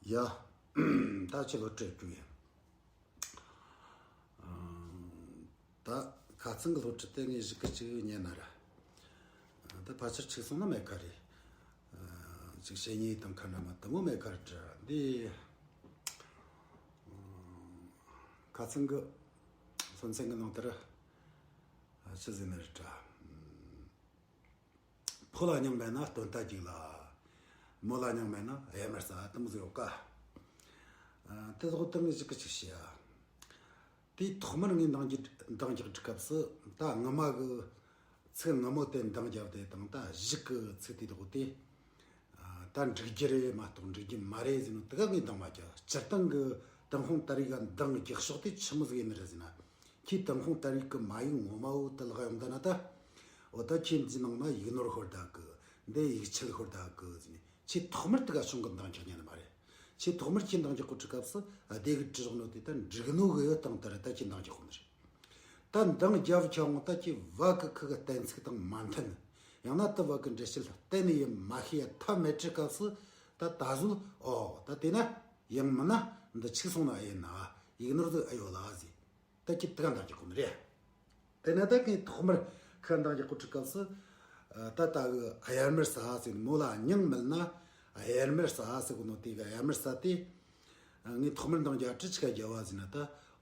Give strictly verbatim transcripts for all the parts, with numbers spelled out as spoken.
ཡ། ད་ཁྱེད་སློབ་ཁྲིད་རྒྱུ་ཡིན། ད་ཁ་ཚང་གི་སློབ་ཁྲིད་དེ་ངས་གཞུག་གི་ཅིག་ཉན་ན་ར། ད་ཕལ་ཆེར་ཆིག་སོང་ན་མེད་ཁ་རེད། ཅིག་བཤད་ཉེས་དང་ཁ་འདྲ་མ་དེ་མོ་མེད་ཁ་རེད་དྲ་འདི། ཁ་ཚང་གི་སློབ་ཚན་གི་ནང་དེར་ཆི་ཟེར་ནི་རེད་དྲ། ཕོ་ལ་མྱིང་མེད་ན་སྟོན་ལྟ་རྒྱུག་ལ། མོ་ལ་མྱིང་མེད་ན་གཡར་མར་ཟ་དེ་མོ་ཟིག་ཡོད་ཀ། དེ་ཟོག་དེ་ངས་གཞུག་གི་ཅིག་བཤད་ཨ། དེའི་ཐོག་མར་ངས་འདང་རྒྱག་འདང་རྒྱག་དུས་སྐབས་སུ་ད་སྔ་མ་གི་ཚིག་སྔ་མོ་དེ་འདང་རྒྱབ་དེ་དང་ད་གཞུག་གི་ཚིག་དེའི་ཐོག་དེ། ད་འགྲིག་རྒྱུ་རེད་མ་གཏོགས་འགྲིག་རྒྱུ་མ་རེད་ཟེར་ནོ་དེ་ག་ངས་འདང་མ་རྒྱག་སྤྱིར་བཏང་གི་ཏུན་ཧོང་ཏ་རིག་ག་འདང་རྒྱག་ཕྱོགས་དེ་ཆི་མོ་ཟིག་ཡིན་ནི་རེད་ཟེར་ན། ཁྱེད་ཏུན་ཧོང་ཏ་རིག་གི་མ་ཡིག་ངོ་མ་བོ་དེ་ལག་ཡོང་ད་ན་ད། འོ་ད་ཁྱེད་འདི་ནང་ན་ཡིག་ནོར་ཤོར་ད་གི། འདི་ཡིག་ཆད་ཤོར་ད་གི་ཟེར་ནས་ཁྱེད་ཐོག་མར་དེ་ག་བྱུང་གི་འདང་རྒྱག་ཉན་ནི་མ་རེད། ཁྱེད་ཐོག་མར་ཁྱེད་འདང་རྒྱག་གོ་དུས་སྐབས་སུ་སྡེ་གི་དྲི་བཞག་ནོ་དེ་ད་འགྲིག་ནོ་གི་ཡོད་དང་དེ་རེད་ད་ཁྱེད་འདང་རྒྱག་གོ་ནི་རེད། ད་འདང་རྒྱབ་ཁྱོད་ངོ་ད་ཁྱེད་བ་གི་ཁུ་གི་གཏན་ཚིགས་དང་མ་མཐུན། ཡང་ན་དེ་བ་གི་འགྲེལ་བཤད་གཏན་ནས་ཡིན་མ་ཤེས་ཡ་ཐབས་མེད་དུས་སྐབས་སུ་ད་ད་གཟོད་ཨོ་ད་དེ་ན་ཡང་མིན་ན་འདི་ཆིག་སོང་ན་ཨེ་ཡིན་ན་ཡིག་ནོར་ཟིག་ཨེ་ཡོད་ལ་ཟེར། ད་ཁྱེད་དེ་ག་འདང་རྒྱག་གོ་ནི་རེད། དེ་ན་ད་ངས་ཐོག་མར་ཁ་འདང་རྒྱག་གོ་དུས་སྐབས་སུ། ད་ད་གི་གཡར་མར་ཟ་ཟེར་ནི་མོ་ལ་མྱིང་མེད་ན་གཡར་མར་ཟ་ཟེར་གོ་ནོ་དེ་ག་གཡར་མར་ཟ་དེ། ངས་ཐོག་མར་འདང་རྒྱག་དྲི་ཆི་ག་རྒྱབ་བ་ཟེར་ན་ད།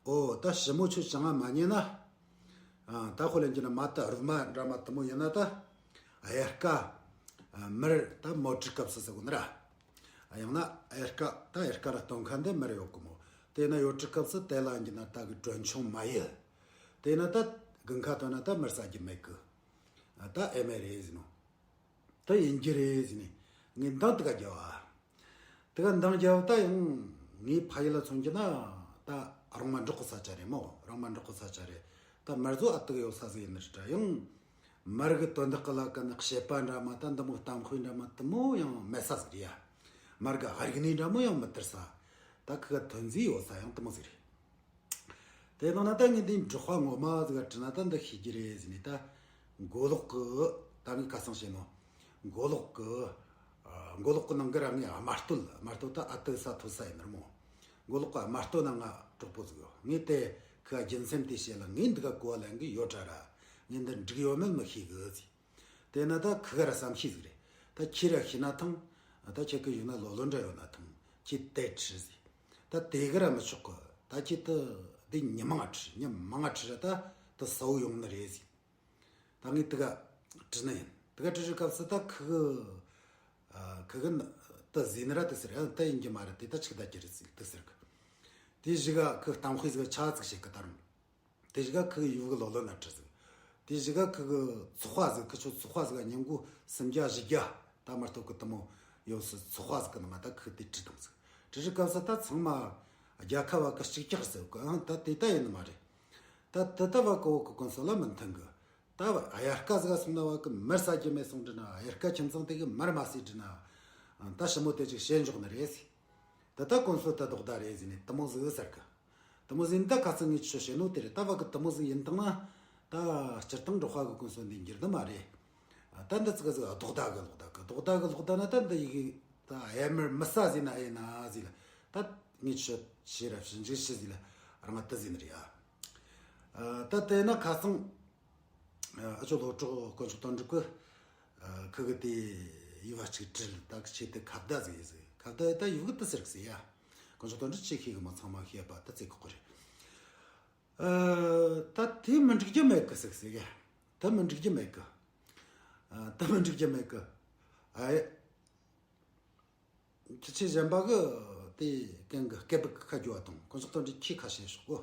ཨོ་ད་ཞི་མོ་ཁྱོད་ཅང་ང་མ་ཉན་ན། ད་ཁོ་ལ་འགྱུར་ན་མ་ད་རུ་མ་འདྲ་མ་དེ་མོ་ཡིན་ན་ད། གཡར་ཀ་མར་ད་མོ་དྲི་སྐབས་སུ་ཟེར་གོ་ནི་ར། ཡང་ན་གཡར་ཀ་ད་གཡར་ཀ་ལ་སྟོན་ཁ་འདི་མར་ཡོད་གི་མོ། དེ་ན་ཡོད་དུས་སྐབས་སུ་དེ་ལ་འགྱུར་ན་ད་གི་གྲོན་ཆུང་མ་ཡིན། དེ་ན་ད་དགུན་ཁ་དོན་ན་ད་མར་ཟ་རྒྱུ་མེད་གི། ད་ཨེ་མེད་རེད་ཟེར་ནོ། ད་ཡིན་རྒྱུ་རེད་ཟེར་ནས་ངས་འདང་དེ་ག་རྒྱབ་ཨ། དེ་ག་འདང་རྒྱབ་ད་ཡང་ངའི་ཕ་ཡུལ་ལ་མཚོན་རྒྱུ་ན་ད་རང་མ་འབྲོག་གི་ས་ཆ་རེད་མོ། རང་མ་འབྲོག་གི་ས་ཆ་རེད། ད་མར་ཟོ་ཨ་དུ་གི་ཡོད་ས་ཟིག་ཡིན་ནི་རེད་དྲ་ཡང་། མར་གི་དོན་དག་གི་ལ་ཀ་ནི་བཤད་པ་འདྲ་མ་ད་འདི་མོ་གཏམ་དཔེ་འདྲ་མ་དེ་མོ་ཡང་མེད་ས་ཟིག་རེད་ཡ། མར་གི་ཨ་རིག་གནས་འདྲ་མོ་ཡང་མི་དར་ས། ད་ཁི་ག་ཐོན་རྫས་ཡོད་ས་ཡང་དེ་མོ་ཟིག་རེད། དེ་ནང་ན་ད་ངས་འདི་འབྲོག་པ་ངོ་མ་ཟིག་ག་དྲི་ན་ད་འདི་ཤེས་རྒྱུ་རེད་ཟེར་ནས་ད། མགོ་ལོག་གི་ད་ངས་ཁ་སང་བཤད་ནོ། མགོ་ལོག་གི། མགོ་ལོག་གི་ནང་གི་ར་ངས་དམར་སྟོད་དམར་སྟོད་ད་ཨ་ཏི་ས་ཐོ་ས་ཡིན་ནར་མོ། མགོ་ལོག་གི་དམར་སྟོད་ན་ང་གྲོགས་པོ་ཟིག་ཡོད། ངས་དེ་ཁི་ག་རྒྱུ་མཚན་དེ་བཤད་ལ་ངས་འདི་ག་གོ་བ་ལེན་གི་ཡོད་དྲ་ར། ངས་འདི་འགྲིག་ཡོད་མེད་མི་ཤེས་གི་ཟེར། དེ་ན་ད་ཁི་ག་ར་བསམ་ཤེས་ཟིག་རེད། ད་ཁྱེད་ར་ཤེས་ན་ཐང་། ད་ཁྱེད་ཀི་ཡུལ་ན་ལོ་ལོན་འདྲ་ཡོད་ན་ཐང་ཁྱེད་དེ་ཁྲིད་ཟིག་ད་དེ་གི་ར་མི་ཆོག་གི། ད་ཁྱེད་དུ་དེ་ཉི་མ་ང་ཁྲིད་ཉི་མ་ང་ཁྲིད་ར་ད་དུ་ས་བོ་ཡོང་ནི་རེད་ཟིག་ད་ངས་དེ་ག་དྲི་ནི་ཡིན། དེ་ག་དྲི་རི་སྐབས་སུ་ད་ཁི་གི་ཁི་གི་ད་ཟིན་ར་དེ་ཟེར་ཨ་ད་ཡིན་གྱི་མ་རེད་དེ་ད་ཆིག་ད་ཀྱི་རེད་ཟིག་དེ་ཟེར་གི། དེ་བཞི་ག་ཁི་གཏམ་དཔེ་ཟིག་ཆ་ཙིག་བཤད་གི་ད་རུང་། དེ་བཞི་ག་ཁི་གི་ཡུལ་གི་ལོ་ལོན་ན་ཁྲིད་ཟིག་དེ་བཞི་ག་ཁི་གི་ཚོགས་པ་ཟིག་ཁི་ཆོ་ཚོགས་པ་ཟིག་ག་ཉིན་གུ་སུམ་བརྒྱ་བཞི་བརྒྱ་ད་མ་གཏོགས་གི་དུ་མོ་ཡོད་སི་ཚོགས་པ་ཟིག་གི་ནང་ང་ད་ཁི་དེ་ཁྲིད་དང་ཟིག་དྲི་རི་སྐབས་སུ་ད་ཚང་མ་རྒྱལ་ཁབ་བ་གི་གཅིག་ཀྱག་ཟེར་གི་ཨང་ད་དེ་ད་ཡིན་ནི་མ་རེད། ད་དེ་ད་བ་གི་བོ་གི་གོན་སོ་ལ་མི་མཐུན་གི་ད་དབྱར་ཁ་ཟིག་སོང་ན་བ་གི་མར་ཟ་རྒྱུ་མེད་སོང་དྲི་ན་དབྱར་ཁ་ཁྱིམ་ཚང་དེ་གི་མར་མ་ཟོས་དྲི་ན། ད་ཞི་མོ་དེ་ཅིག་བཤད་འཇོག་ནི་རེད་ཟེར། ད་ད་གོན་སོ་ད་ལྡོག་ད་རེད་ཟེར་ནས་དུ་མོ་ཟིག་ཟེར་གི་དུ་མོ་ཟིག་ད་ཁ་ཚང་ངས་ཆོ་བཤད་ནོ་དེ་རེད། ད་བ་གི་དུ་མོ་ཟིག་ཡིན་དང་ན། ད་སྤྱིར་བཏང་འབྲོག་པ་གི་གོན་སོ་འདི་འགྱུར་ནི་མ་རེད། ད་འདི་ཙི་ག་ཟིག་ལྡོག་ད་གི་ལྡོག་ད་གི་ལྡོག་ད་གི་ལྡོག་ད་ན་ད་འདི་ཡི་གེ་ད་ཡར་མར་མི་ཟ་ཟེར་ན་ཨེ་ན་ཟེར་ལ། ད་ངས་ཆོ་ཤེས་ར་ཕྱིན་ཅི་ཤེས་ཟེར་ལ་རང་ང་དུ་ཟེར་ནི་རེད་ཨ། ད་དེ་ན་ཁ་སང་ཨ་ཅོ་ལོ་གྲོགས་དཀོན་མཆོག་དོན་གྲུབ་ཀྱི་ཁུ་གི་དེ་ཡུ་བ་གཅིག་བྲིས་ད་གི་ཆེད་དུ་ཁ་བརྡ་ཟིག་ཡིན་ཟིག་ཁ་བརྡ་ད་ཡུ་གི་དུ་ཟེར་གི་ཟེར་ཡ། དཀོན་མཆོག་དོན་གྲུབ་ཆེ་ཤེས་གི་མ་ཚང་མ་ཤེས་པ་ད་ཚེ་ཁོག་གི་རེད། ཨ་ད་དེ་མི་འགྲིག་རྒྱུ་མེད་གི་ཟིག་ཟེར་ཡ། ད་མི་འགྲིག་རྒྱུ་མེད་གི་ཨ་ད་མི་འགྲིག་རྒྱུ་མེད་གི་ཨ། ཁྱི་ཆེ་གཞན་པ་གི་དེ་གན་གི་སྐད་སྦུག་གི་ཁ་རྒྱུ་བ་དང་དཀོན་མཆོག་དོན་གྲུབ་ཁྱི་ཁ་བཤད་ཤོག་གོ།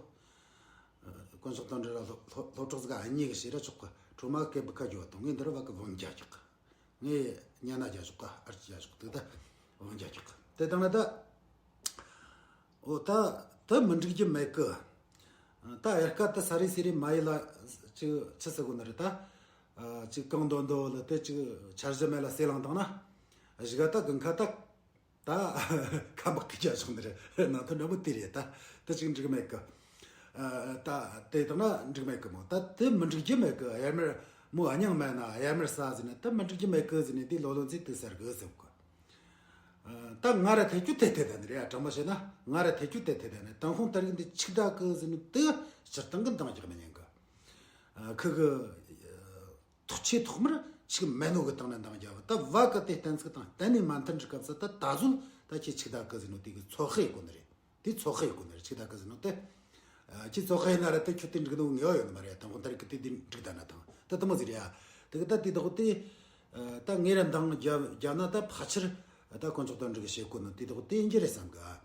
དཀོན་མཆོག་དོན་གྲུབ་ལ་སློབ་སློབ་སློབ་གྲོགས་ཟིག་ཨ་མྱེས་གི་བཤད་ར་ཆོག་གི་ཁྲོ་མ་སྐད་སྦུག་ཁ་རྒྱུ་བ་དང་ངས་འདི་རུ་བ་གི་བང་རྒྱག་རྒྱག་གི་ངས་ཉན་ན་རྒྱག་ཆོག་གི་ཨར་ཅི་རྒྱག་ཆོག་དུ་ད་བང་རྒྱག་རྒྱག་གི་དེ་དང་ན་ད། འོ་ད་ད་མི་འགྲིག་རྒྱུ་མེད་གི་ད་དབྱར་ཁ་ད་ས་རི་སི་རི་མ་ཡི་ལ་ཅིག་ཆི་ཟེར་གོ་ནི་རེད་ད། ཅིག་གང་འདོད་འདོད་ལ་དེ་ཅིག་འཆར་གཞི་མེད་ལ་སེ་ལང་དང་ན། གཞི་ག་ད་དགུན་ཁ་ད་ད་ཁ་འབག་གི་རྒྱ་བྱུང་ནི་རེད་ནང་དོན་འདྲ་མོ་དེ་རེད་ད། དེ་ཅིག་འགྲིག་མེད་གི་ད་དེ་དང་ན་འགྲིག་མེད་གི་མོ་ད་དེ་མི་འགྲིག་རྒྱུ་མེད་གི་དབྱར་མར་མོ་ཨ་མྱང་མེད་ན་དབྱར་མར་ཟ་ཟེར་ན་ད་མི་འགྲིག་རྒྱུ་མེད་གི་ཟེར་ནས་དེ་ལོ་ལོན་ཚིག་དེ་ཟེར་གི་ཟེར་གི་ད་ང་ར་ཐེ་ཁྱུ་ཐེ་ཐེ་ད་ནི་རེད་ཡ། དྲང་མོ་བཤད་ན་ང་ར་ཐེ་ཁྱུ་ཐེ་ཐེ་ད་ནི། ཏུན་ཧོང་ཏ་རིག་འདི་ཆིག་ད་ཀི་ཟེར་ནི་དེ་སྤྱིར་བཏང་གི་འདང་རྒྱག་མི་ཉན་གི། ཁི་གི་ཐོག་ཆེ་ཐོག་མར་ཆིག་མེད་ནོ་གི་སྟེང་ན་འདང་རྒྱག་བ། ད་བ་གི་དེ་གཏན་ཚིགས་དང་གཏན་ནས་མ་མཐུན་གི་སྐབས་སུ་ད་ད་གཟོད་ད་ཁྱེད་ཆིག་ད་ཀི་ཟེར་ནོ་དེ་གི་ཚོད་དཔག་གོ་ནི་རེད། དེ་ཚོད་དཔག་གོ་ནི་རེད། ཆིག་ད་ཀི་ཟེར་ནོ་དེ། ཁྱེད་ཚོད་དཔག་ཡིན་ན་ར་དེ་ཁྱོད་དེ་འགྲིག་ནོ་ངེས་པ་ཡོད་ནི་མ་རེད། ད་ཁོང་ད་རིག་གི་དེ་དེ་འགྲིག་ད་ན་ཐང་ད་དེ་མོ་ཟིག་རེད་ཡ། དེ་གི་ད་དེ་དག་དེ་ད་ངེད་ར་འདང་རྒྱབ་རྒྱབ་ན་ད་ཕལ་ཆེར་ད་དཀོན་མཆོག་དོན་འགྲུབ་གི་བྱེད་གོ་ནི་དེ་དག་དེ་ཡིན་གྱི་རེད་བསམ་གི།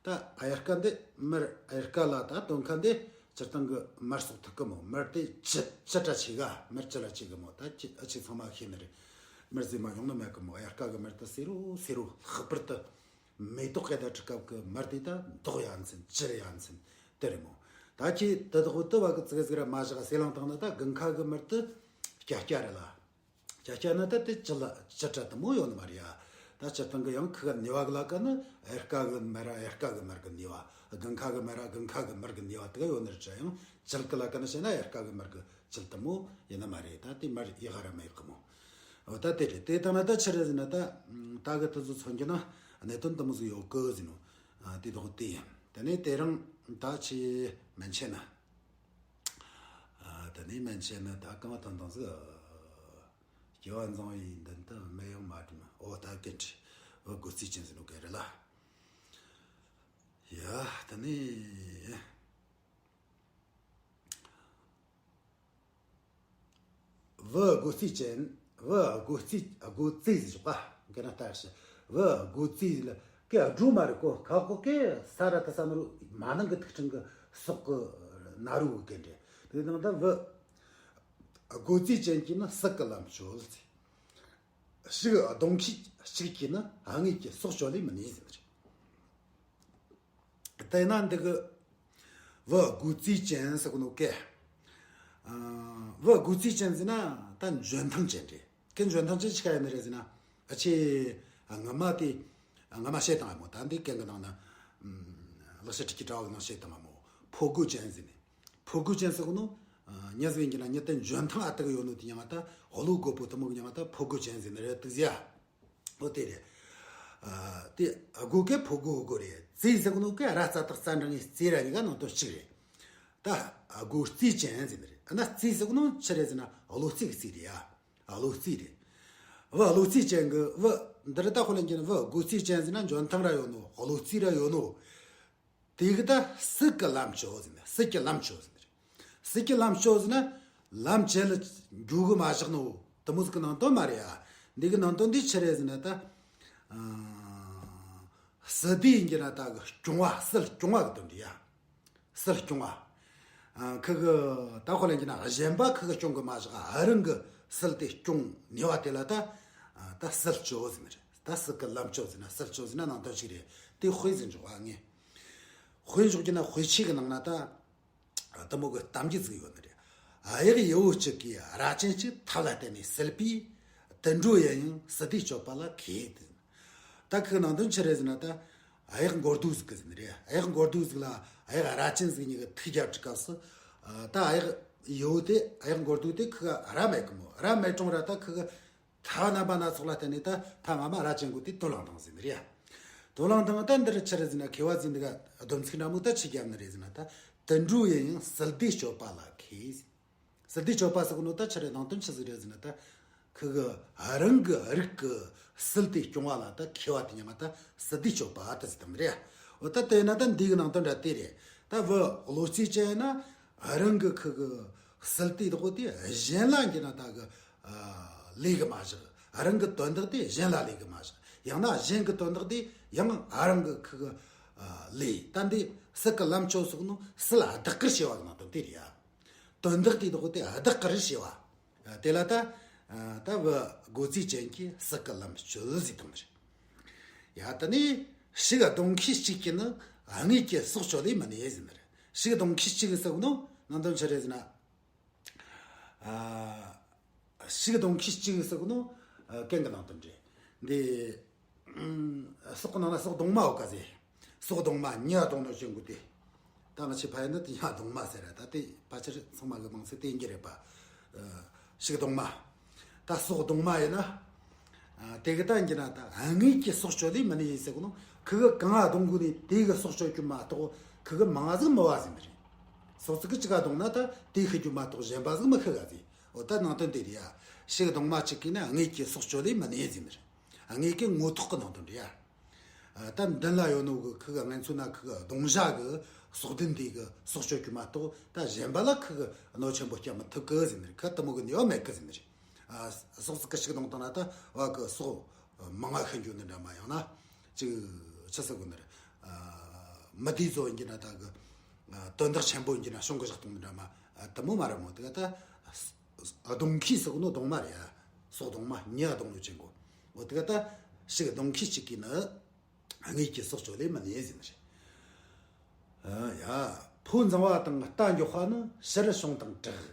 ད་ཨ་ཡར་ཀ་འདི་མར་ཨ་ཡར་ཀ་ལ་ད་དོན་ཁ་འདི་སྤྱིར་བཏང་གི་མར་སོགས་ཐུག་གི་མོ། མར་དེ་ཅི་ཅི་དྲ་ཆེ་ག་མར་ཅི་ལ་ཆེ་གི་མོ། ད་ཅི་ཨ་ཆེ་ཚང་མ་ཤེས་ནི་རེད། མར་ཟེ་མ་ཡོང་ནི་མེད་གི་མོ། ཨ་ཡར་ཀ་གི་མར་ད་སེ་རུ་སེ་རུ་ལྷག་པར་དུ་མེ་ཏོག་གི་ད་དྲི་སྐབས་གི་མར་དེ་ད་མདོག་ཡ་མཚན་ཅི་ཡ་མཚན་དེ་རེད་མོ། ད་ཁྱེད་དེ་དག་དེ་བ་གི་ཙི་གེ་ཙི་གེ་ར་མ་བཞག་ཟེ་ལང་དང་ན་ད་དགུན་ཁ་གི་མར་དེ་སྐྱ་སྐྱ་རེད་ལ། ཅ་ཅ་ན་ད་དེ་ཅི་ལ་ཅི་དྲ་དེ་མོ་ཡོད་ནི་མ་རེད་ཡ། ད་སྤྱིར་བཏང་གི་ཡང་ཁི་ག་ནི་བ་གི་ལ་ཀ་ནི་ཨེར་ཀ་གི་མར་ཨེར་ཀ་གི་མར་གི་ནི་བ། དགུན་ཁ་གི་མར་དགུན་ཁ་གི་མར་གི་ནི་བ་དེ་ག་ཡོད་ནི་རེད། ཡང་ཅིལ་གི་ལ་ཀ་ནི་བཤད་ན་ཨེར་ཀ་གི་མར་གི་ཅིལ་དེ་མོ་ཡིན་ནི་མ་རེད། ད་དེ་མར་ཡག་ར་མེད་གི་མོ། འོ་ད་དེ་རེད། དེ་ལྟ་ན་ད་ཆི་རེད་ཟེར་ན་ད་ད་གི་དེ་ཚོ་མཚོན་རྒྱུ་ན་གནད་དོན་དེ་མོ་ཟིག་ཡོད་གི་ཟེར་ནོ། དེ་དག་དེ་ཡིན། དེ་ནས་དེ་རིང་ད་ཆི་མན་ཆད་ན། ཨ། དེ་ནས་མན་ཆད་ན་ད་གང་ཐོན་དང་ཟིག་སྐྱེ་བ་འཛིན་པའི་མདུན་དུ་སྨད་ཡོང་མ་བསྒྲིམ། འོ་ད་གན་ཁྲི་བུ་དགུ་རྩིས་ཅན་ཟེར་ནོ་ག་རེ་ལ། ཡ་དེ་ནས། བུ་དགུ་རྩིས་ཅན། བུ་དགུ་རྩིས་དགུ་རྩིས་ཟེར་ཞོག་པ། འགན་ན་ལྟ་ཞིག་བུ་དགུ་རྩིས་ལ་ཀེ་སྒྲུ་མ་རེད་གོ། ཁ་ཁོ་ཀེ་ས་ར་ད་ས་ནོར་མ་ནང་གི་ཐིག་ཕྲེང་གི་སོག་གི་ན་རུ་གི་འདྲེ། དེ་དང་ད་བུ་དགུ་རྩིས་ཅན་གྱིས་ནི་སྲིད་གི་ལམ་ཆོད་ཟེར། ཕྱུགས་གདོང་ཁྱི་གཅིག་གིས་ནི་དངོས་ཀྱི་སྲོག་གཅོད་ལས་མི་ནུས་ཟེར། དེས་ན་འདི་གི་བུ་དགུ་རྩིས་ཅན་ཟེར་གོ་ནོ་ཀེ། ཨ། བུ་དགུ་རྩིས་ཅན་ཟེར་ན་ད་འཇོན་ཐང་ཅན་རེད། ཀེ་འཇོན་ཐང་ཅན་ཆི་ག་ཡིན་ནི་རེད་ཟེར་ན། ཨ་ཆེ། ཨ། ངོ་མ་དེ། ཨ། ངོ་མ་བཤད་བཏང་ཡ་མོ། ད་འདི་ཀེ་གི་ནང་ན། ཨམ། ལེགས་བཤད་ཁྲིད་ཀྱི་དྲ་བ་གི་ནང་བཤད་བཏང་ཡ་མོ། ཕོ་རྒོད་ཅན་ཟེར་ནི། ཕོ་རྒོད་ཅན་ཟེར་གོ་ནོ། ཨ། ཉ་ཟེར་གྱི་ན་ཉ་དེ་འཇོན་ཐང་ཨ་ཏི་གི་ཡོད་ནོ་དེ་ཉ་ང་ད་བློ་རྒོད་པོ་དེ་མོ་གི་ཉ་ང་ད་ཕོ་རྒོད་ཅན་ཟེར་ནི་རེད་དུ་ཟེར་ཡ། འོ་དེ་རེད། ཨ། དེ་སྒོ་ཀེ་ཕོ་སྒོ་སྒོ་རེད། རྩིས་ཟེར་གོ་ནོ་ཀེ་ར་ཙ་དག་རྩ་འདྲ་ངེས་རྩིས་ར་གཉིས་ཀ་ནང་དོན་གཅིག་རེད། ད་སྒོ་རྩིས་ཅན་ཟེར་ནི་རེད། ཨ་ན་རྩིས་ཟེར་གོ་ནོ་ཆི་རེད་ཟེར་ན་བློ་རྩིས་ཀྱི་རྩིས་རེད་ཡ། བློ་རྩིས་རེད། བུ་བློ་རྩིས་ཅན་གི་བུ། འདི་རེད། ད་ཁོ་ལ་འགྱུར་ན་བུ་དགུ་རྩིས་ཅན་ཟེར་ན་འཇོན་ཐང་ར་ཡོད་ནོ། བློ་རྩིས་ར་ཡོད་ནོ། དེ་གི་ད་སྲིད་གི་ལམ་ཆོད་ཟེར་ན། སྲིད་ཀྱི་ལམ་ཆོད་ཟེར་ན། སྲིད་ཀྱི་ལམ་ཆོད་ཟེར་ན་ལམ་བྱེད་ལ་འགྱུར་གི་མ་བཞག་ནོ། དེ་མོ་ཟིག་གི་ནང་དོན་མ་རེད་ཨ། འདི་གི་ནང་དོན་འདི་ཆི་རེད་ཟེར་ན་ད། ཨ། སྲིད་དེ་ཡིན་གྱི་ན་ད་གི་སྐྱོང་བ། སྲིད་སྐྱོང་བ་གི་དོན་འདི་ཡ། སྲིད་སྐྱོང་བ། ཨ། ཁི་གི་ད་ཁོ་ལ་ཡིན་གྱི་ན་གཞན་པ་ཁི་གི་སྐྱོང་གི་མ་བཞག་ཨ། རང་གི་སྲིད་དེ་སྐྱོང་ནུས་པ་དེ་ལ་ད། ཨ། ད་སྲིད་ཆོད་ཟེར་ནི་རེད། ད་སྲིད་གི་ལམ་ཆོད་ཟེར་ན། སྲིད་ཆོད་ཟེར་ན་ནང་དོན་ཞིག་རེད། དེ་དཔེ་ཟེར་འཇོག་ཨ་ངས། དཔེ་འཇོག་གི་ན་དཔེ་ཆའི་གི་ནང་ན་ད། ཨ། དེ་མོ་གི་གཏམ་རྒྱུད་ཟིག་ཡོད་ནི་རེད། གཡག་ཡུ་བོ་གཅིག་གིས་ར་ཅན་གཅིག་ཐབས་ལ་བརྟེན་ནས་བསད་པས། དུད་འགྲོ་ཡིན་ཡང་སྲིད་དེ་གཅོད་པ་ལ་མཁས་ཏེ། ད་ཁོའི་ནང་དོན་ཆི་རེད་ཟེར་ན་ད། གཡག་མགོ་རྡོག་ཟིག་གི་ཟེར་ནི་རེད། གཡག་མགོ་རྡོག་ཟིག་ལ་གཡག་ར་ཅན་ཟིག་གཉིས་ཀྱིས་ཐུག་རྒྱབ་དུས་སྐབས་སུ། ཨ། ད་གཡག་ཡུ་བོ་དེ། གཡག་མགོ་རྡོག་དེ་ཁོ་ག་ར་མེད་གི་མོ། ར་མེད་གྲོང་ར་ད་ཁོ་ག་ཐབས་རྣམ་པ་སྣ་ཚོགས་ལ་བརྟེན་ནས་ད་ཐབས་སྔ་མ་ར་ཅན་གོ་དེ་དོ་ལང་བཏང་ཟེར་ནི་རེད། དོ་ལང་བཏང་ད་འདིར་ཆི་རེད་ཟེར་ན་མཁས་པ་ཟིག་འདི་ག་སྡོམ་ཚིག་འདྲ་མོ་ད་ཆི་རྒྱབ་ནི་རེད་ཟེར་ན་ད། དུད་འགྲོ་ཡིན་ཡང་སྲིད་དེ་གཅོད་པ་ལ་མཁས། སྲིད་དེ་གཅོད་པ་ཟེར་གོ་ནོ་ད་ཆི་རེད། ནང་དོན་ཆི་ཟིག་རེད་ཟེར་ན་ད། ཁོ་གི་རང་གི་རིགས་ཀྱི་སྲིད་དེ་སྐྱོང་བ་ལ་ད་མཁས་པ་དེ་ཉམ་ད་སྲིད་དེ་གཅོད་པ་ད་ཟེར་དང་རེད། འོ་ད་དེ་ན་ད་འདི་གི་ནང་དོན་འདྲ་དེ་རེད། ད་བུ་བློ་རྩིས་ཅན་ན་རང་གི་ཁོ་གི་སྲིད་དེ་དག་དེ་གཞན་ལ་འགྱུར་ན་ད་གི་ལས་གི་མ་བཞག་རང་གི་དོན་དག་དེ་གཞན་ལ་ལས་གི་མ་བཞག་ཡང་ན་གཞན་གི་དོན་དག་དེ་ཡང་རང་གི་ཁོ་གི་ལས། ད་འདི་སྲིད་གི་ལམ་ཆོད་སོགས་ནོ་སྲིད་ལ་བདག་གིར་བྱེད་པ་གི་ནང་དོན་དེ་རེད་ཡ། དོན་དག་དེ་དག་དེ་བདག་གིར་བྱེད་པ། དེ་ལ་ད། ད་བུ་དགུ་རྩིས་ཅན་གྱིས་སྲིད་གི་ལམ་ཆོད་ཟེར་དང་རེད། ཡ་ད་ནི་ཕྱུགས་གདོང་ཁྱི་གཅིག་གིས་ནི་དངོས་ཀྱི་སྲོག་གཅོད་ལས་མི་ནུས་ཟེར་ནི་རེད། ཕྱུགས་གདོང་ཁྱི་གཅིག་གིས་ཟེར་གོ་ནོ་ནང་དོན་ཆི་རེད་ཟེར་ན། ཨ། ཕྱུགས་གདོང་ཁྱི་གཅིག་གིས་ཟེར་གོ་ནོ། ཨ། གན་གི་ནང་དོན་རེད། འདི། ཨ། སྲོག་གི་ནང་ན་སྲོག་གདོང་མ་ཡོད་ག་ཟེ། སྲོག་གདོང་མ་ཉ་གདོང་ནོ་ཅན་གོ་དེ། ད་ང་ཆེ་ཕ་ཡིན་ན་དེ་ཉ་གདོང་མ་ཟེར་ར། ད་དེ་ཕལ་ཆེར་ཚང་མ་གི་མང་ཚད་དེ་ཡིན་གྱི་རེད་པ། ཨ། ཕྱུགས་གདོང་མ། ད་སྲོག་གདོང་མ་ཡིན་ན། ཨ། དེ་གི་ད་ཡིན་གྱི་ན་ད་དངོས་ཀྱི་སྲོག་གཅོད་ལས་མི་ནུས་ཟེར་གོ་ནོ། ཁུ་གི་གང་ང་གདོང་གོ་ནས་དེ་གི་སྲོག་གཅོད་རྒྱུ་མ་གཏོགས་ཁུ་གི་མང་ང་ཟིག་མི་བ་ཟིན་རེད། སྲོག་ཟིག་གི་གཅིག་ག་གདོང་ན་ད་དེ་ཤི་རྒྱུ་མ་གཏོགས་གཞན་པ་ཟིག་མི་ཤི་ག་ཟིག་འོ་ད་ནང་དོན་དེ་རེད་ཡ། ཤི་གི་གདོང་མ་གཅིག་གིས་ནི་དངོས་ཀྱི་སྲོག་གཅོད་ལས་མི་ནུས་ཟིན་རེད། དངོས་ཀྱི་ངོ་ཐོག་གི་ནང་དོན་རེད་ཡ། ཨ། ད་མདུན་ལ་ཡོད་ནོ་གི་ཁུ་གི་ངན་ཚུལ་ན་ཁུ་གི་གདོང་ཞ་གི་སྲོག་ལྡན་དེ་གི་སྲོག་གཅོད་རྒྱུ་མ་གཏོགས་ད་གཞན་པ་ལ་ཁུ་གི་གནོད་ཆེན་པོ་སྐྱབས་མི་ཐུབ་གི་ཟིན་རེད། ཁུ་དེ་མོ་གི་ནུས་པ་མེད་གི་ཟིན་རེད། ཨ། སྲོག་ཟིག་གི་ཤི་གི་གདོང་དང་ན་ད་བ་གི་སྲོག་མང་ང་ཤི་འགྱོ་ནི་འདྲ་མ། ཡང་ན་ཅིག་ཆི་ཟེར་གོ་ནི་རེད། ཨ། མི་དེ་ཚོ་ཡིན་གྱི་ན་ད་གི་ཨ། དོན་དག་ཆེན་པོ་ཡིན་གྱི་ན་གཞུང་གི་བཞག་གཏོང་ནི་འདྲ་མ། ཨ། དེ་མོ་མ་རེད་མོ། དེ་ག་ད་གདོང་ཁུ་ཟེར་གོ་ནོ་གདོང་མ་རེད་ཡ། སྲོག་གདོང་མ་ཉེ་གདོང་ལོ་ཆེན་གོ། འོ་དེ་ག་ད་ཤི་གི་གདོང་ཁུ་གཅིག་གིས་ནི་དངོས་ཀྱི་སྲོག་གཅོད་ལས་མི་ནུས་ཟིན་རེད། ཨ་ཡ། ཕོ་འཛིང་བ་དང་རྟ་མགྱོགས་པ་ནི་ཕྱིར་བྱུང་དང་གྲགས།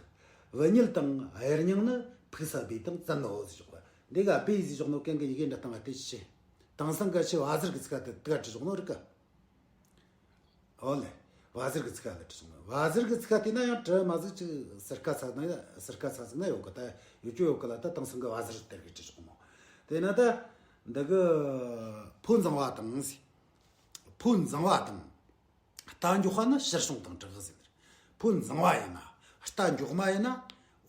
བུད་མྱེད་དང་གཡེར་སྙིང་ནི་ཕུགས་ས་སྦས་དང་བཙུན་ནོ་ཟེར་ཞོག་པ། འདི་ག་སྦས་ཟེར་ཞོག་ནོ་གན་གི་ཡི་གེ་འདྲ་བཏང་བ་དེ་ཆེ། དེང་སང་ག་ཆེ་བ་ཟེར་གི་ཚིག་ག་དེ་དེ་ག་བྲི་ཞོག་ནོ་རིག་ག་འོ་ལེ། བ་ཟེར་གི་ཚིག་ག་ལ་བྲི་ཞོག་ནོ། བ་ཟེར་གི་ཚིག་ག་དེ་ན་ཡང་བྲི་མ་ཟིག་ཅིག་ཟུར་ཁ་ཚ་ན་ཟུར་ཁ་ཚ་ཟིག་ན་ཡོད་གི། ད་ཡོད་ཀྱི་ཡོད་གི་ལ། ད་དེང་སང་གི་བ་ཟེར་དེར་གི་བྲི་ཞོག་མོ། དེ་ན་ད་འདི་གི་ཕོ་འཛིང་བ་དང་ཟེར། ཕོ་འཛིང་བ་དང་། རྟ་མགྱོགས་པ་ནི་ཕྱིར་བྱུང་དང་གྲགས་ཟེར་ནི་རེད། ཕོ་འཛིང་བ་ཡིན་ན། རྟ་མགྱོགས་མ་ཡིན་ན།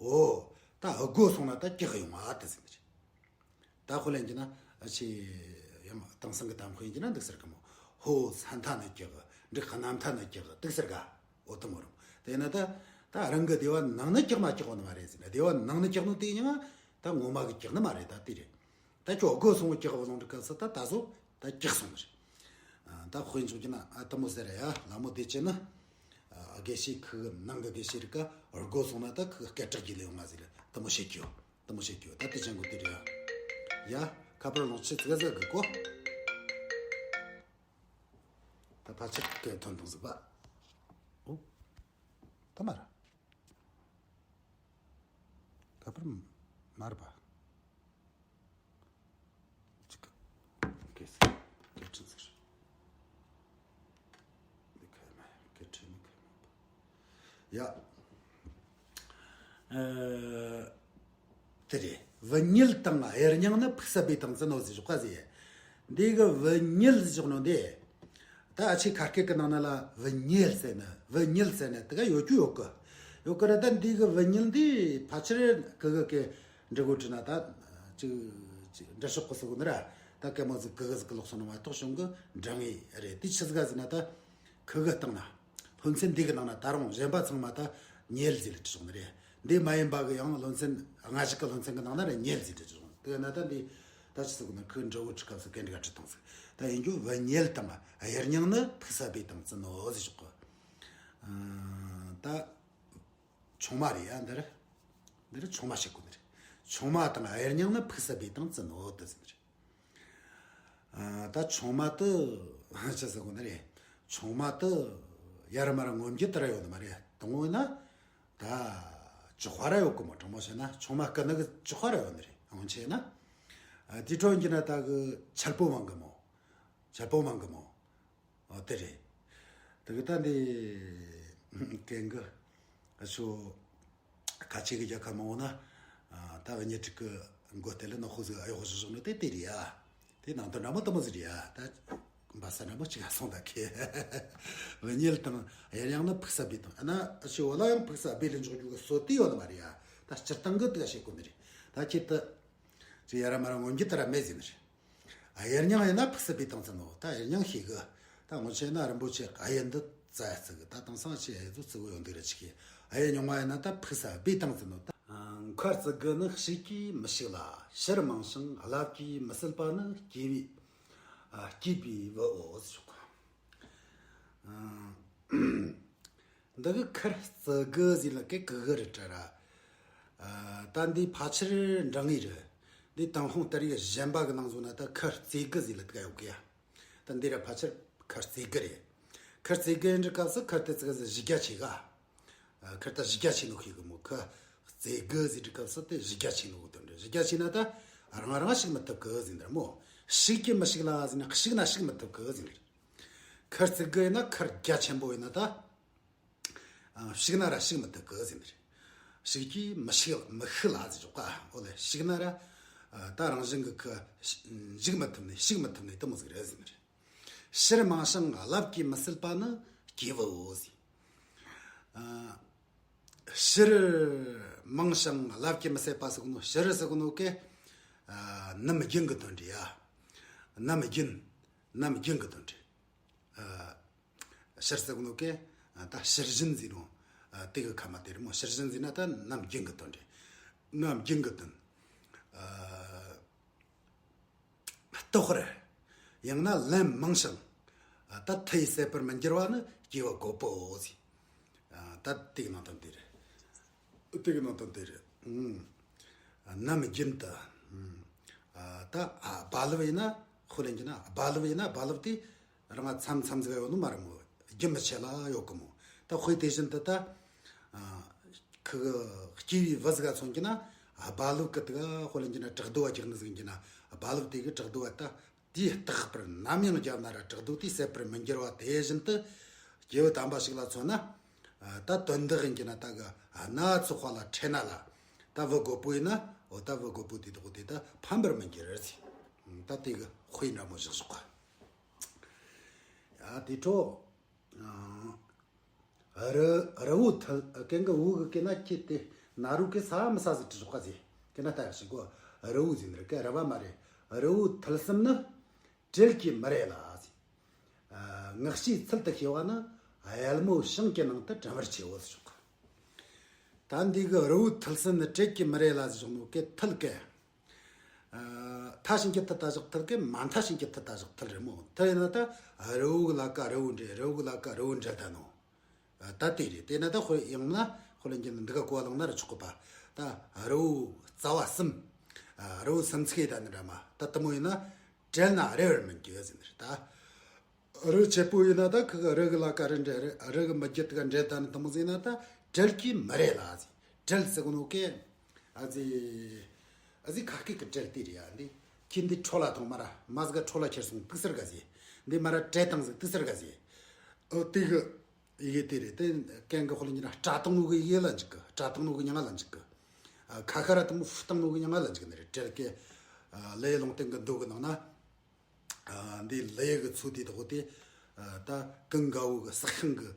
འོ། ད་སྒོ་སོང་ན་ད་གྲགས་ཡོང་བ་དེ་ཟེར་ནི་རེད། ད་དཔེ་ལེན་གྱི་ན་ཨ་ཆེ་ཡང་དེང་སང་གི་གཏམ་དཔེ་ཡིན་གྱི་ན་འདུག་ཟེར་གི་མོ། ཕོ་ས་མཐའ་ན་གྲགས། འབྲུག་གནམ་མཐའ་ན་གྲགས་འདུག་ཟེར་ག་འོ་དེ་མོ་རུང་། དེ་ན་ད་ད་རང་གི་སྡེ་བ་ནང་ན་གྲགས་མ་གྲགས་ཡོད་ནི་མ་རེད་ཟེར་ན། སྡེ་བ་ནང་ན་གྲགས་ནོ་དེ་ཡིན་ན་ད་ངོ་མ་གི་གྲགས་ནི་མ་རེད། ད་དེ་རེད། ད་ཁྱོད་སྒོ་སོང་བོ་གྲགས་བ་ལོང་འདྲི་སྐབས་སུ་ད་ད་གཟོད་ད་གྲགས་སོང་རེད། ཨ། ད་དཔེ་འཇོག་རྒྱུ་ན་ཨ་དེ་མོ་ཟེར་ཡ། ལ་མོ་བདེ་ཆེ་ན། ཨ། དགེ་བཤེས་ཁུ་གི་ནང་གི་དགེ་བཤེས་རིགས་ཀ་སྒོ་སོང་ན་ད་ཁུ་གི་སྐད་གྲགས་རྒྱུ་ལས་ཡོང་ང་ཟེར་ལ་དེ་མོ་བཤད་རྒྱུ། དེ་མོ་བཤད་རྒྱུ་ད་དེ་ཅན་གོ་དེ་རེད་ཡ། ཡ། ཁ་པར་ལོང་ཆེ་ཙི་ག་ཟ་གི་གོ། ད་ཕལ་ཆེར་སྐད་ཐོན་དང་ཟིག་པ། ཨོ། ད་མ་ར། ཁ་པར་མ་ར་པ། ཅིག་གེ་སི་སྐད་འཕྲིན་ཟེར། འདི་ཁ་མ་སྐད་འཕྲིན་ནི་ཁ་མ་པ། ཡ། ཨ། དེ་རེད། བུད་མྱེད་དང་གཡེར་སྙིང་ནི་ཕུགས་ས་སྦས་དང་བཙུན་ནོ་ཟེར་ཞོག་ག་ཟེར། འདི་གི་བུད་མྱེད་ཟེར་ཞོག་ནོ་འདི། ད་ཨ་ཆེ་ཁ་སྐད་ཀྱི་ནང་ན་ལ་བུད་མྱེད་ཟེར་ནི། བུད་མྱེད་ཟེར་ནི་དེ་ག་ཡོད་རྒྱུ་ཡོད་གི། ཡོད་གི་ར། ད་འདི་གི་བུད་མྱེད་འདི་ཕལ་ཆེར་གི་གི་གི་འབྲི་གོ་བྲིས་ན་ད་ཅིག་ཅིག་འབྲི་ཤོག་གི་ཟེར་གོ་ནི་ར། ད་སྐད་མོ་ཟིག་གི་གི་ཟིག་གི་ལོག་སོང་ནི་མ་གཏོགས་གཞུང་གི་འབྲི་ངེས་རེད། དེ་ཆི་ཟིག་ག་ཟེར་ན་ད་གི་གི་སྟེང་ན། སློབ་ཚན་འདི་གི་ནང་ན་ད་རུང་གཞན་པ་ཚང་མ་ད་མྱེད་ཟེར་ལ་བྲིས་བྱུང་ནི་རེད། འདི་མ་ཡིན་པ་གི་ཡང་སློབ་ཚན་སྔ་གཞུག་གི་སློབ་ཚན་གི་ནང་ན་ར་མྱེད་ཟེར་བྲིས་བྱུང་། དེ་ན་ད་འདི་ད་ཆི་ཟེར་གོ་ན་ཁུ་འདྲ་བོ་བྲིས་སྐབས་སུ་གན་འདྲ་ག་བྲིས་བཏང་ཟིག་ད་ཡིན་རྒྱུ་བུད་མྱེད་དང་གཡེར་སྙིང་ནི་ཕུགས་ས་སྦས་དང་བཙུན་ནོ་ཟེར་ཞོག་གི། ཨ། ད་ཆུང་མ་རེད་ཡ། འདི་ར་འདི་ར་ཆུང་མ་བཤད་གོ་ནི་རེད། ཆུང་མ་དང་གཡེར་སྙིང་ནི་ཕུགས་ས་སྦས་དང་བཙུན་ནོ་དེ་ཟེར་ནི་རེད། ཨ། ད་ཆུང་མ་དེ་ཆི་ཟེར་གོ་ནི་རེད། ཆུང་མ་དེ་ཡར་མར་ངོམ་རྒྱུ་དེ་ར་ཡོད་ནི་མ་རེད། དང་པོ་ཡིན་ན་ད་ལྕགས་པ་ར་ཡོད་གི་མོ། དྲང་མོ་བཤད་ན་ཆུང་མ་སྐུ་ནི་གི་ལྕགས་པ་ར་ཡོད་ནི་རེད། འོན་ཆེ་ན། ཨ། དེ་འཕྲོ་ཡིན་གྱི་ན་ད་གི་ཆལ་པོ་མང་གི་མོ། ཆལ་པོ་མང་གི་མོ། ཨོ་དེ་རེད། དེ་གི་ད་འདི་གན་གི་ཨ་ཆོ་ཁ་ཆེ་གི་རྒྱལ་ཁབ་མང་བོ་ན། ཨ། ད་བུད་མྱེད་ཅིག་གི་མགོ་སྟེ་ལ་ནག་ཁུ་ཟིག་ཨ་ཡོག་བཞག་བཞག་ནི་དེ་དེ་རེད་ཡ། དེ་ནང་དོན་འདྲ་མོ་དེ་མོ་ཟིག་རེད་ཡ། ད་འབའ་ས་འདྲ་མོ་ཅིག་ཨ་སོང་ད་ཁེ། བུད་མྱེད་དང་གཡེར་སྙིང་ནི་ཕུགས་ས་སྦས་དང་། ཨ་ན་ཨ་ཆོ་བོ་ལ་ཡང་ཕུགས་ས་སྦས་ལ་འཇོག་རྒྱུ་གི་སྲོལ་དེ་ཡོད་ནི་མ་རེད་ཡ། ད་སྤྱིར་བཏང་གི་དེ་ག་བཤད་གོ་ནི་རེད། ད་ཁྱེད་དེ་ཅིག་ཡར་མར་ངོམ་རྒྱུ་དེ་ར་མེད་ཟེར་ནི་རེད། ཨ། གཡེར་སྙིང་ཡིན་ན་ཕུགས་ས་སྦས་དང་བཙུན་ནོ། ད་གཡེར་སྙིང་ཤེས་གི། ད་སྔོན་ཆད་ན་རིན་པོ་ཆེ་གཡུ་འདི་བཙལ་བཙལ་གི། ད་དེང་སང་ཆེ་གཡུ་ཚོ་བཙལ་གི་ཡོད་འདུག་ར་ཆི་གི། གཡུ་རྙིང་མ་ཡིན་ན་ད་ཕུགས་ས་སྦས་དང་བཙུན་ནོ། ད་མཁར་བརྩི་དགུ་ནི་ཤིག་གིས་མི་ཤིག་ལ། ཕྱིར་མང་ཞིང་རླབས་ཀྱིས་མི་སིལ་པ་ནི། སྐྱེས་པའི་ཨ། སྐྱེས་པའི་བུའོ་ཟེར་ཞོག་ག་འདི་གི་མཁར་བརྩི་དགུ་ཟེར་ལ་སྐད་གི་གི་རེད་དྲ་ར། ཨ། ད་འདི་ཕལ་ཆེར་འདྲ་ངེས་རེད། འདི་ཏུན་ཧོང་ཏ་རིག་གཞན་པ་གི་ནང་བཟོ་ན་ད་མཁར་བརྩེ་དགུ་ཟེར་ལ་དེ་ག་ཡོད་གི་ཡ། ད་འདི་ར་ཕལ་ཆེར་མཁར་བརྩེ་དགུ་རེད། མཁར་བརྩེ་དགུ་འདྲི་སྐབས་སུ་མཁར་དེ་ཙི་ག་ཟིག་གཞི་རྒྱ་ཆེ་ག་ཨ། མཁར་ད་གཞི་རྒྱ་ཆེ་ནོ་ཤེས་གི་མོ། མཁར་བརྩེ་དགུ་ཟེར་འདྲི་སྐབས་སུ་དེ་གཞི་རྒྱ་ཆེ་ནོ་གི་དོན་རེད། གཞི་རྒྱ་ཆེ་ན་ད་རང་རང་ཞུགས་མི་ཐུབ་གི་ཟེར་འདྲ་མོ། ཤིག་གིས་མི་ཤིག་ལ་ཟེར་ན་ཤིག་ན་ཤུགས་མི་ཐུབ་གི་ཟེར་འདྲ། མཁར་བརྩེ་དགུ་ཡིན་ན་མཁར་རྒྱ་ཆེན་པོ་ཡིན་ན་ད། ཨ། ཤུགས་ན་ར་ཤུགས་མི་ཐུབ་གི་ཟེར་ནི་རེད། ཤིག་གིས་མི་ཤིག་མི་ཤིག་ལ་ཟེར་ཆོག་ག་འོ་ལེ། ཤུགས་ན་ར་ ད་རང་བཞིན་གྱི་ཁུ་འཇིག་མི་ཐུབ་ནས་ཞིག་མི་ཐུབ་ནས་དེ་མོ་ཟིག་རེད་ཟེར་ནི་རེད། ཕྱིར་མང་ཞིང་རླབས་ཀྱིས་མི་སད་པ་ནི་སྐྱེས་བུའོ་ཟེར། ཕྱིར་མང་ཞིང་རླབས་ཀྱིས་མི་སད་པ་ཟེར་གོ་ནོ། ཕྱིར་ཟེར་གོ་ནོ་གེ་ནམ་རྒྱུན་གྱི་དོན་རེད་ཡ། ནམ་རྒྱུན། ནམ་རྒྱུན་གྱི་དོན་རེད། ཕྱིར་ཟེར་གོ་ནོ་གེ་ད་ཕྱིར་བཞིན་ཟེར་ནོ། དེ་གི་ཁ་མ་དེ་རེད་མོ། ཕྱིར་བཞིན་ཟེར་ན་ད་ནམ་རྒྱུན་གྱི་དོན་རེད། ནམ་རྒྱུན་གྱི་དོན། ལྟོ་ཧར། ཡང་ན་ལན་མང་ཞིང་། ད་མཐུ་ཡིས་ཟད་པར་མི་འགྱུར་བ་ནི་སྐྱེས་བུ་གོ་པོའོ་ཟེར། ད་དེ་གི་ནང་དོན་དེ་རེད། དེ་གི་ནང་དོན་དེ་རེད། ནམ་རྒྱུན་དུ། ད་རྦ་རླབས་ཡིན་ན། དཔེ་ལེན་གྱི་ན་རྦ་རླབས་ཡིན་ན་རྦ་རླབས་དེ་རང་མཚམས་མཚམས་ཟིག་ཡོད་ནི་མ་རེད་མོ། རྒྱུན་མི་ཆད་ལ་ཡོད་གི་མོ། ད་དཔེ་དེ་བཞིན་དུ་ད། ཁུ་གི་སྐྱེས་བུའི་བུ་ཟིག་ག་མཚོན་གྱི་ན། རྦ་རླབས་ཀྱི་དུ་ག་དཔེ་ལེན་གྱི་ན་བྲག་རྡོ་བ་རྒྱག་ནི་ཟིག་ཡིན་གྱི་ན། རྦ་རླབས་དེ་གི་བྲག་རྡོ་བ་ད་དེའི་རྟག་པར་ནམ་ཡང་རྒྱབ་ན་ར་བྲག་རྡོ་དེ་ཟད་པར་མི་འགྱུར་བ་དེ་བཞིན་དུ། སྐྱེས་བུ་དམ་པ་ཞིག་ལ་མཚོན་ན། ད་དོན་དག་ཡིན་གྱི་ན་ད་གི་སྣ་ཚོགས་པ་ལ་འཕྲད་ན་ལ། ད་བུ་རྒོད་པོ་ཡིན་ན། འོ་ད་བུ་རྒོད་པོ་དེ་དག་དེ་ད་ཕམ་པར་མི་འགྱུར་ཟེར། ད་དེ་གི་དཔེ་འདྲ་མོ་བཞག་བཞག་ག་ཡ་དེ་འཕྲོ། རི་རི་བོ་ཐལ། གན་གི་བོ་གི་གན་ན་ཁྱེད་དེ་ན་རུ་གི་ས་མི་ས་ཟིག་དྲི་ཞོག་ག་ཟེ། གན་ན་ལྟ་ཞིག་གོ། རི་བོ་ཟིན་རི་ག་རི་བ་མ་རེད། རི་བོ་ཐལ་སེམས་ནི་བྲེལ་གྱིས་མི་རེ་ལ་ཟེ། ངག་སྐྱེས་ཚུལ་དུ་ཤེས་པ་ནི་གཡལ་མོ་བྱང་གི་ནང་དུ་དྲན་པར་བྱེའོ་ཟེར་ཞོག་ག་ད་འདི་གི་རི་བོ་ཐལ་སེམས་ནི་བྲེལ་གྱིས་མི་རེ་ལ་ཟེར་ཞོག་ནོ་གན་ཐལ་གན། མཐའ་ཕྱིན་གྱི་མཐུ་ད་བཞག་ཐལ་གི། མ་མཐའ་ཕྱིན་གྱི་མཐུ་ད་བཞག་ཐལ་རེད་མོ། ཐལ་ཡིན་ན་ད་རི་བོ་གི་ལ་ཀ་རི་བོ་འདྲེ། རི་བོ་གི་ལ་ཀ་རི་བོ་འདྲེ་ད་ནོ། ད་དེ་རེད། དེ་ན་ད་དཔེ་ཡང་ན་དཔེ་ལེན་གྱི་ན་འདི་ག་གོ་བ་ལོང་ན་ར་ཆོག་གི་པ། ད་རི་བོ་རྩ་བ་གསུམ། རི་བོ་གསུམ་ཚིག་ད་ནི་འདྲ་མ་ད་དེ་མོ་ཡིན་ན་བྲེལ་ན་རེ་བར་མི་འགྱུར་ཟེར་ནི་རེད་ད། རི་ཆེ་པོ་ཡིན་ན་ད་ཁི་གི་རི་གི་ལ་ཀ་རི་འདྲེ་རི་རི་གི་མི་རྒྱུད་དུ་ག་འདྲེ་ད་ནི་དེ་མོ་ཟིན་ན་ད་བྲེལ་གྱིས་མི་རེ་ལ་ཟེ། བྲེལ་ཟེར་གོ་ནོ་གན། ཨ་ཙི། ཨ་ཙི་ཁ་སྐད་ཀྱི་བྲེལ་དེ་རེད་ཡ། འདི་ཁྱི་འདི་འཕྲོ་ལ་ཐོང་མ་ར་མ་ཟིག་ག་འཕྲོ་ལ་ཁྱེར་སོང་དུག་ཟེར་ག་ཟེ། འདི་མ་ར་བྲེལ་བཏང་ཟིག་དུག་ཟེར་ག་ཟེ། ཨོ་དེ་གི་ཡི་གེ་དེ་རེད། དེ་གན་གི་དཔེ་ལེན་གྱི་ན་སྐྲ་བཏང་ནོ་གི་ཡི་གེ་ལ་འཇུག་གི། སྐྲ་བཏང་ནོ་གི་མྱིང་ང་ལ་འཇུག་གི། ཁ་ཁ་ར་དེ་མོ་ཕུ་བཏང་ནོ་གི་མྱིང་ང་ལ་འཇུག་ནི་རེད། བྲེལ་གི། ལས་ལུང་བསྟན་གི་མདོ་གི་ནང་ན། འདི་ལས་ཀྱི་ཚུལ་དེ་དག་དེ། ད་ཀུན་དགའ་བོ་གི་སྲོག་ཤིང་གི་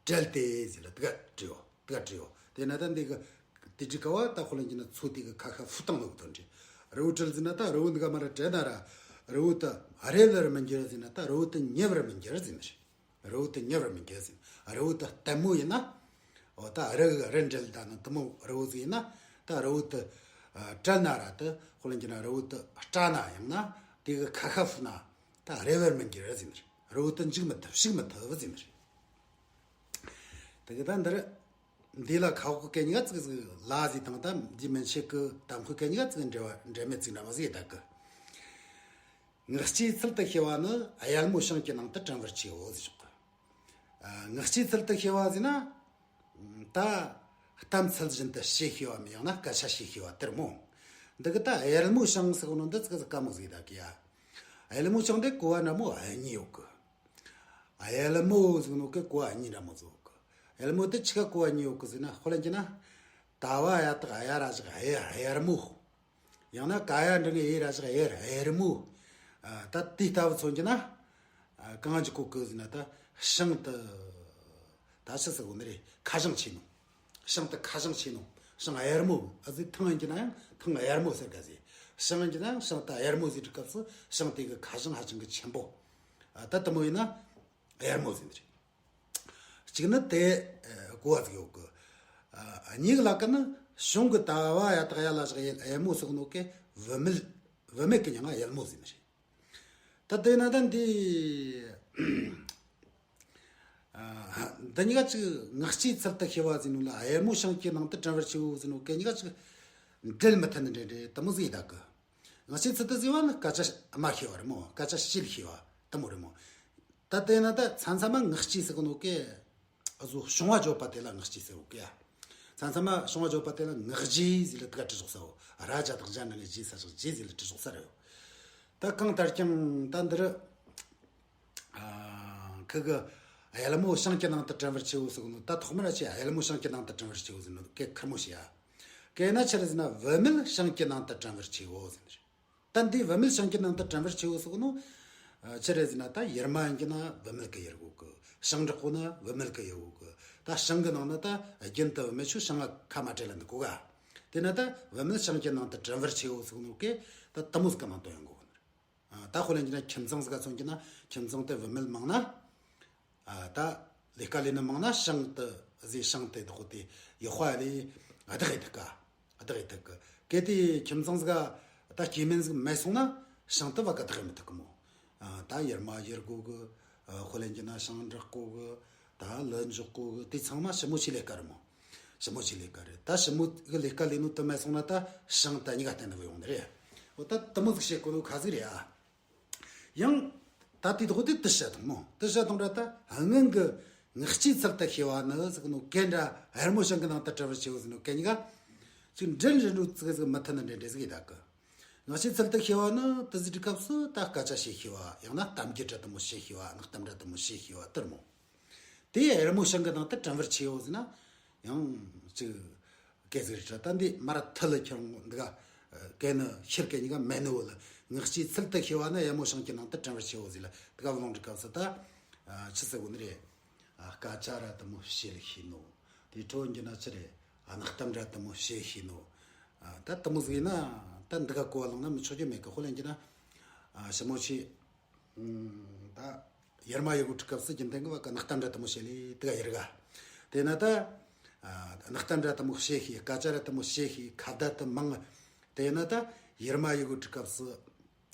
བྲེལ་ཏེ་ཟེར་ལ་དེ་ག་བྲིའོ། དེ་ག་བྲིའོ། དེ་ན་ད་འདི་གི་དེ་འདྲའི་ཀ་བ་ད་དཔེ་ལེན་གྱི་ན་ཚུལ་དེ་གི་ཁ་ཁ་ཕུ་བཏང་ནོ་གི་དོན་རེད། རི་བོ་བྲེལ་ཟེར་ན་ད་རི་བོ་འདི་ག་མ་ར་བྲེལ་ན་ར། རི་བོ་ད་རེ་བར་མི་འགྱུར་ཟེར་ན་ད་རི་བོ་ད་ཉེ་བར་མི་འགྱུར་ཟེར་ནི་རེད། རི་བོ་དེ་ཉེ་བར་མི་འགྱུར་ཟེར། རི་བོ་དེ་ལྟད་མོ་ཡིན་ན། འོ་ད་རི་གི་རི་འདྲེ་ལ་ད་ནི་དེ་མོ་རི་བོ་ཟིག་ཡིན་ན། ད་རི་བོ་དེ་བྲེལ་ན་ར་དེ་དཔེ་ལེན་གྱི་ན་རི་བོ་དེ་སྐྲག་ན་ཡང་ན་དེ་གི་ཁ་ཁ་ཕུ་ན་ད་རེ་བར་མི་འགྱུར་ཟེར་ནི་རེད། རི་བོ་དེ་འཇིག་མི་ཐུབ་ཞིག་མི་ཐུབ་ཟེར་ནི་རེད། དེ་གི་ད་འདིར་འདི་ལ་ཁ་བོག་གི་གན་གཉིས་ཀ་ཙིག་ཟིག་ལ་ཟིག་དང་ད་འདི་མན་ཆད་གི་དམ་ཁོའི་གན་གཉིས་ཀ་ཙིག་འབྲེལ་བ་འབྲེལ་མེད་ཙིག་འདྲ་མ་ཟིག་ཡོད་ད་གི། ངག་སྐྱེས་ཚུལ་དུ་ཤེས་པ་ནི་གཡལ་མོ་བྱང་གི་ནང་དུ་དྲན་པར་བྱེའོ་ཟེར་ཞོག་གི། ངག་སྐྱེས་ཚུལ་དུ་ཤེས་པ་ཟེར་ན། ད་གཏམ་ཚུལ་བཞིན་དུ་བྱས་ཤེས་པ་མིན་ཡང་ན་སྐད་ཆ་བྱས་ཤེས་པ་དེ་རེད་མོ། འདི་གི་ད་གཡལ་མོ་བྱང་ཟེར་གོ་ནོ་འདི་ཙིག་ཙིག་དཀའ་མོ་ཟིག་ད་གི་ཡ། གཡལ་མོ་བྱང་དེ་གོ་བ་འདྲ་མོ་གཉིས་ཡོད་གི། གཡལ་མོ་ཟེར་ནོ་གི་གོ་བ་གཉིས་འདྲ་མོ་ཟིག་ཡོད་གི། གཡལ་མོ་དེ་ཆི་ག་གོ་བ་གཉིས་ཡོད་གི་ཟེར་ན་དཔེ་ལེན་གྱི་ན། ད་བ་ཡ་བཏགས་གཡ་ར་བཞག་གཡེར་གཡེར་མོ། ཡང་ན་ཀ་ཡ་འགྲེང་བུ་གི་ཡེ་ར་བཞག་གཡེར་གཡེར་མོ། ད་དེ་ལྟ་བུ་མཚོན་གྱི་ན། གང་གི་གོ་གི་ཟེར་ན་ད་བྱང་དུ། ད་ཆི་ཟེར་གོ་ནི་རེད། ཁ་བྱང་ཆེ་ནོ། བྱང་དུ་ཁ་བྱང་ཆེ་ནོ། བྱང་གཡེར་མོ། ཨ་ཟི་ཐང་ཡིན་གྱི་ན་ཡང་ཐང་གཡེར་མོ་ཟེར་ག་ཟེ། བྱང་ཡིན་གྱི་ན་ཡང་བྱང་དུ་གཡེར་མོ་ཟེར་གི་སྐབས་སུ་བྱང་དེ་གི་ཁ་བྱང་ཧ་ཅང་གི་ཆེན་པོ། ད་དེ་མོ་ཡིན་ན་གཡེར་མོ་ཟེར་ནི་རེད། གཅིག་ནི་དེ་གོ་བ་ཟིག་ཡོད་གི། གཉིས་ཀྱི་ལ་ཀ་ནི་བྱང་གི་ད་བ་ཡ་བཏགས་གཡ་ལ་བཞག་གཡེར་མོ་ཟེར་གོ་ནོ་གི་བུད་མེད། བུད་མེད་ཀྱི་མྱིང་ང་གཡལ་མོ་ཟེར་ནི་རེད། ད་དེ་ན་ད་འདི། འདི་གཉིས་ཀ་གཅིག་ངག་སྐྱེས་ཚུལ་དུ་ཤེས་པ་ཟེར་ནོ་ལ་གཡལ་མོ་བྱང་གི་ནང་དུ་དྲན་པར་བྱེའོ་ཟེར་ནོ་གན་གཉིས་ཀ་གཅིག་འབྲེལ་མི་མཐུན་ནི་འདྲ་འདྲ་དེ་མོ་ཟིག་ཡོད་ད་གི། ངག་སྐྱེས་ཚུལ་དུ་ཟེར་བ་ནི་སྐད་ཆ་སྨྲ་ཤེས་པ་རེད་མོ། སྐད་ཆ་བཤད་ཤེས་པ་དེ་མོ་རེད་མོ། ད་དེ་ན་ད་མཚམས་མཚམས་མ་ངག་སྐྱེས་ཟེར་གོ་ནོ་གི། ཨ་ཟོ་བྱུང་བ་བརྗོད་པ་དེ་ལ་ངག་སྐྱེས་ཟེར་གོ་གི་ཡ། མཚམས་མཚམས་མ་བྱུང་བ་བརྗོད་པ་དེ་ལ་ངག་རྗེས་ཟེར་ལ་དེ་ག་བྲི་ཆོག་ས་བོ། ར་ཇ་དང་རྗ་ནང་གི་རྗེས་ས་ཞིག་རྗེས་ཟེར་ལ་བྲི་ཆོག་ས་རེད། ད་གང་ལྟར་ཀྱང་ད་འདིར། ཁི་གི། གཡལ་མོ་བྱང་གི་ནང་དུ་དྲན་པར་བྱེའོ་ཟེར་གོ་ནོ་ད་ཐོག་མར་ཅི་གཡལ་མོ་བྱང་གི་ནང་དུ་དྲན་པར་བྱེའོ་ཟེར་ནོ་གན་ཁེར་མོ་ཞིག་ཡ། གན་ན་ཆི་རེད་ཟེར་ན། བུད་མེད་བྱང་གི་ནང་དུ་དྲན་པར་བྱའོ་ཟེར་ནི་རེད། ད་འདི་བུད་མེད་བྱང་གི་ནང་དུ་དྲན་པར་བྱའོ་ཟེར་གོ་ནོ། ཨ། ཆི་རེད་ཟེར་ན། ད་ཡར་མ་ཡིན་གྱི་ན་བུད་མེད་གི་ཡར་གོ་གི། བྱང་དྲག་གོ་ན་བུད་མེད་གི་ཡར་གོ་གི། ད་བྱང་གི་ནང་ན་ད་རྒྱུན་དུ་བུད་མེད་ཆོ་བྱང་ང་ཁ་མ་བྲལ་ལ་འདུག་གོ་ག། དེ་ན་ད་བུད་མེད་བྱང་གི་ནང་དུ་དྲན་པར་བྱའོ་ཟེར་གོ་ནོ་གན་ད་དེ་མོ་ཟིག་གི་ནང་དོན་ཡོང་གོ་གི་ནི་རེད། ཨ། ད་དཔེ་ལེན་གྱི་ན་ཁྱིམ་ཚང་ཟིག་ག་མཚོན་གྱི་ན། ཁྱིམ་ཚང་དེ་བུད་མེད་མང་ན། ཨ། ད་ལས་ཀ་ལས་ནི་མང་ན་བྱང་དུ་ཟེར། བྱང་དེ་དག་དེ་ཡག་པ་ལས་བདག་ཡི་ཐུག་ག། བདག་ཡི་ཐུག་གི། གལ་ཏེ་ཁྱིམ་ཚང་ཟིག་ག་ད་སྐྱེ་དམན་ཟིག་མེད་སོང་ན་བྱང་དེ་བ་ག་བདག་ཡི་མི་ཐུག་གི་མོ། ཨ། ད་ཡར་མ་ཡར་གོ་གི། ཨ། དཔེ་ལེན་གྱི་ན་བྱང་དྲག་གོ་གི། ད་ལུ་འཇོག་གོ་གི། དེ་ཚང་མ་ཞི་མོ་ཆེ་ལས་ཀ་རེད་མོ། ཞི་མོ་ཆེ་ལས་ཀ་རེད། ད་ཞི་མོ་གི་ལས་ཀ་ལས་ནོ་དེ་མེད་སོང་ན་ད་བྱང་དེ་གཉིས་ཀ་བརྟེན་ནས་ཡོང་ནི་རེད། འོ། ད་དེ་མོ་ཟིག་བྱེད་གོ་ནོ་ཁ་ཟིག་རེད་ཨ། ཡང་ད་དེ་དག་དེ་དེ་བཤད་དང་མོ། དེ་བཤད་དང་འདྲ། ད་སྔོན་གྱི་ངག་གཅིག་ཚུལ་དུ་ཤེས་པ་ནི་ཟེར་གོ་ནོ་གན་འདྲ། ཡར་མོ་བྱང་གི་ནང་དུ་དྲན་པར་བྱའོ་ཟེར་ནོ་གན་གཉིས་ཀ་ཅིག་འབྲེལ་འདྲ་འདྲ་ཟིག་ཟིག་མི་མཐུན་ནི་འདྲ་འདྲ་ཟིག་ཡིན་ད་གི། ངག་གཅིག་ཚུལ་དུ་ཤེས་པ་ནི་དེ་ཟེར་དུས་སྐབས་སུ་ད་སྐད་ཆ་བཤད་ཤེས་པ། ཡང་ན་གཏམ་རྒྱུད་འདྲ་དེ་མོ་བཤད་ཤེས་པ། གནའ་གཏམ་འདྲ་དེ་མོ་བཤད་ཤེས་པ་དེ་རེད་མོ། དེ་ཡར་མོ་བྱང་གི་ནང་དུ་དྲན་པར་བྱའོ་ཟེར་ན། ཡང་ཅིག་གན་ཟིག་རེད་དྲ། ད་འདི་མར་ཐལ་ལ་ཁྱེར་འོང་འདི་ག། གན་ནི་ཤེར་གན་གཉིས་ཀ་མེད་ནི་བོ་ལ། ངག་གཅིག་ཚུལ་དུ་ཤེས་པ་ནི་ཡར་མོ་བྱང་གི་ནང་དུ་དྲན་པར་བྱའོ་ཟེར་ལ། དེ་ག་བླངས་དུས་སྐབས་སུ་ད། ཨ། ཆི་ཟེར་གོ་ནི་རེད། ཨ། སྐད་ཆ་ར་དེ་མོ་བཤད་ཤེས་ནོ། དེ་འཕྲོ་འགྱུར་ན་ཆི་རེད། ཨ། གནའ་གཏམ་འདྲ་དེ་མོ་བཤད་ཤེས་ནོ། ཨ། ད་དེ་མོ་ཟིག་ཡིན་ན་ད་འདི་ག་གོ་བ་བླངས་ན་མི་ཆོག་རྒྱུ་མེད་གི། དཔེ་ལེན་གྱི་ན། ཨ། ཞི་མོ་ཆེ། ཨ། ད་ཡར་མ་ཡར་གོ་དུས་སྐབས་སུ་རྒྱུན་ལྡན་གྱི་བ་ག་གནའ་གཏམ་འདྲ་དེ་མོ་བཤད་ལེ་དེ་ག་ཡར་ག། དེ་ན་ད། ཨ། གནའ་གཏམ་འདྲ་དེ་མོ་བཤད་ཤེས། སྐད་ཆ་ར་དེ་མོ་བཤད་ཤེས། ཁ་བརྡ་དེ་མང་། དེ་ན་ད་ཡར་མ་ཡར་གོ་དུས་སྐབས་སུ།